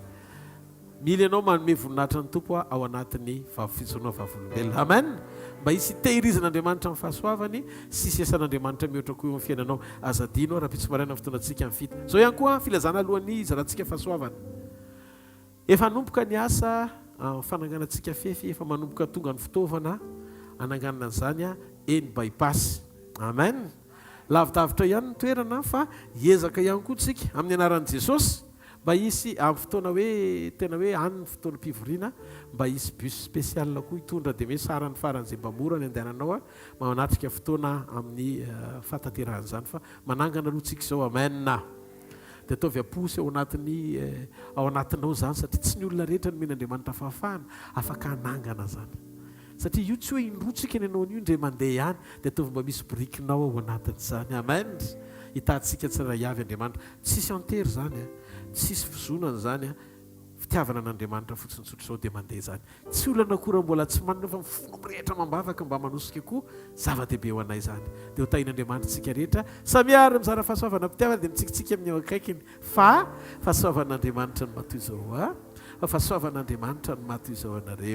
Mila ianao manome voninahitra ny Tompo ao anatin'ny fijoroana vavolombelona. Amen. Mba hisy hitehirizan'Andriamanitra ny fahasoavany sy hisy asan'Andriamanitra mihoatra koa eo amin'ny fiainanao. Aza adino rahampitso maraina ny fotoanantsika amin'ny fito. Izao ihany koa filazana alohan'ny hizarantsika fahasoavana. Efa hanomboka ny asa fananganantsika fefy, efa manomboka tonga ny fitaovana hananganana an'izany eny By-pass. Amen. Lavidavitra ihany ny toerana fa hiezaka ihany koa tsika amin'ny anaran'i Jesosy mba hisy amin'ny fotoana hoe tena hoe any ny fotoanam-pivoriana mba hisy bus spécial koa hitondra dia hoe sarany faran'izay mba mora ny andehananao manatrika fotoana amin'ny fahatanterahan'izany fa manangana aloha tsika izao. Amen. Dia ataovy am-po sy ao anatin'ny ao anatinao izany satria tsy ny olona rehetra nomen'Andriamanitra fahafahana afaka hanangana izany. Satria io tsy hoe indroa tsika ny hanao an'io indray mandeha ihany dia ataovy mba misy birikinao ao anatin'izany. Amen. Hitahantsika tsirairay avy Andriamanitra. Tsisy an-tery izany an. Tsisy fizonana izany an. Fitiavana an'Andriamanitra fotsiny tsotra izao dia mandeha izany. Tsy olana akory raha mbola tsy manana fa ny fo mirehitra amam-bavaka mba manosika koa, zava-dehibe ho anay izany. Dia ho tahian'Andriamanitra isika rehetra. Samia ary mizara fahasoavana am-pitiavana dia mitsikitsiky amin'ny eo akaikiny fa fahasoavan'Andriamanitra no maha toy izao ahy, fa fahasoavan'Andriamanitra no maha toy izao anareo.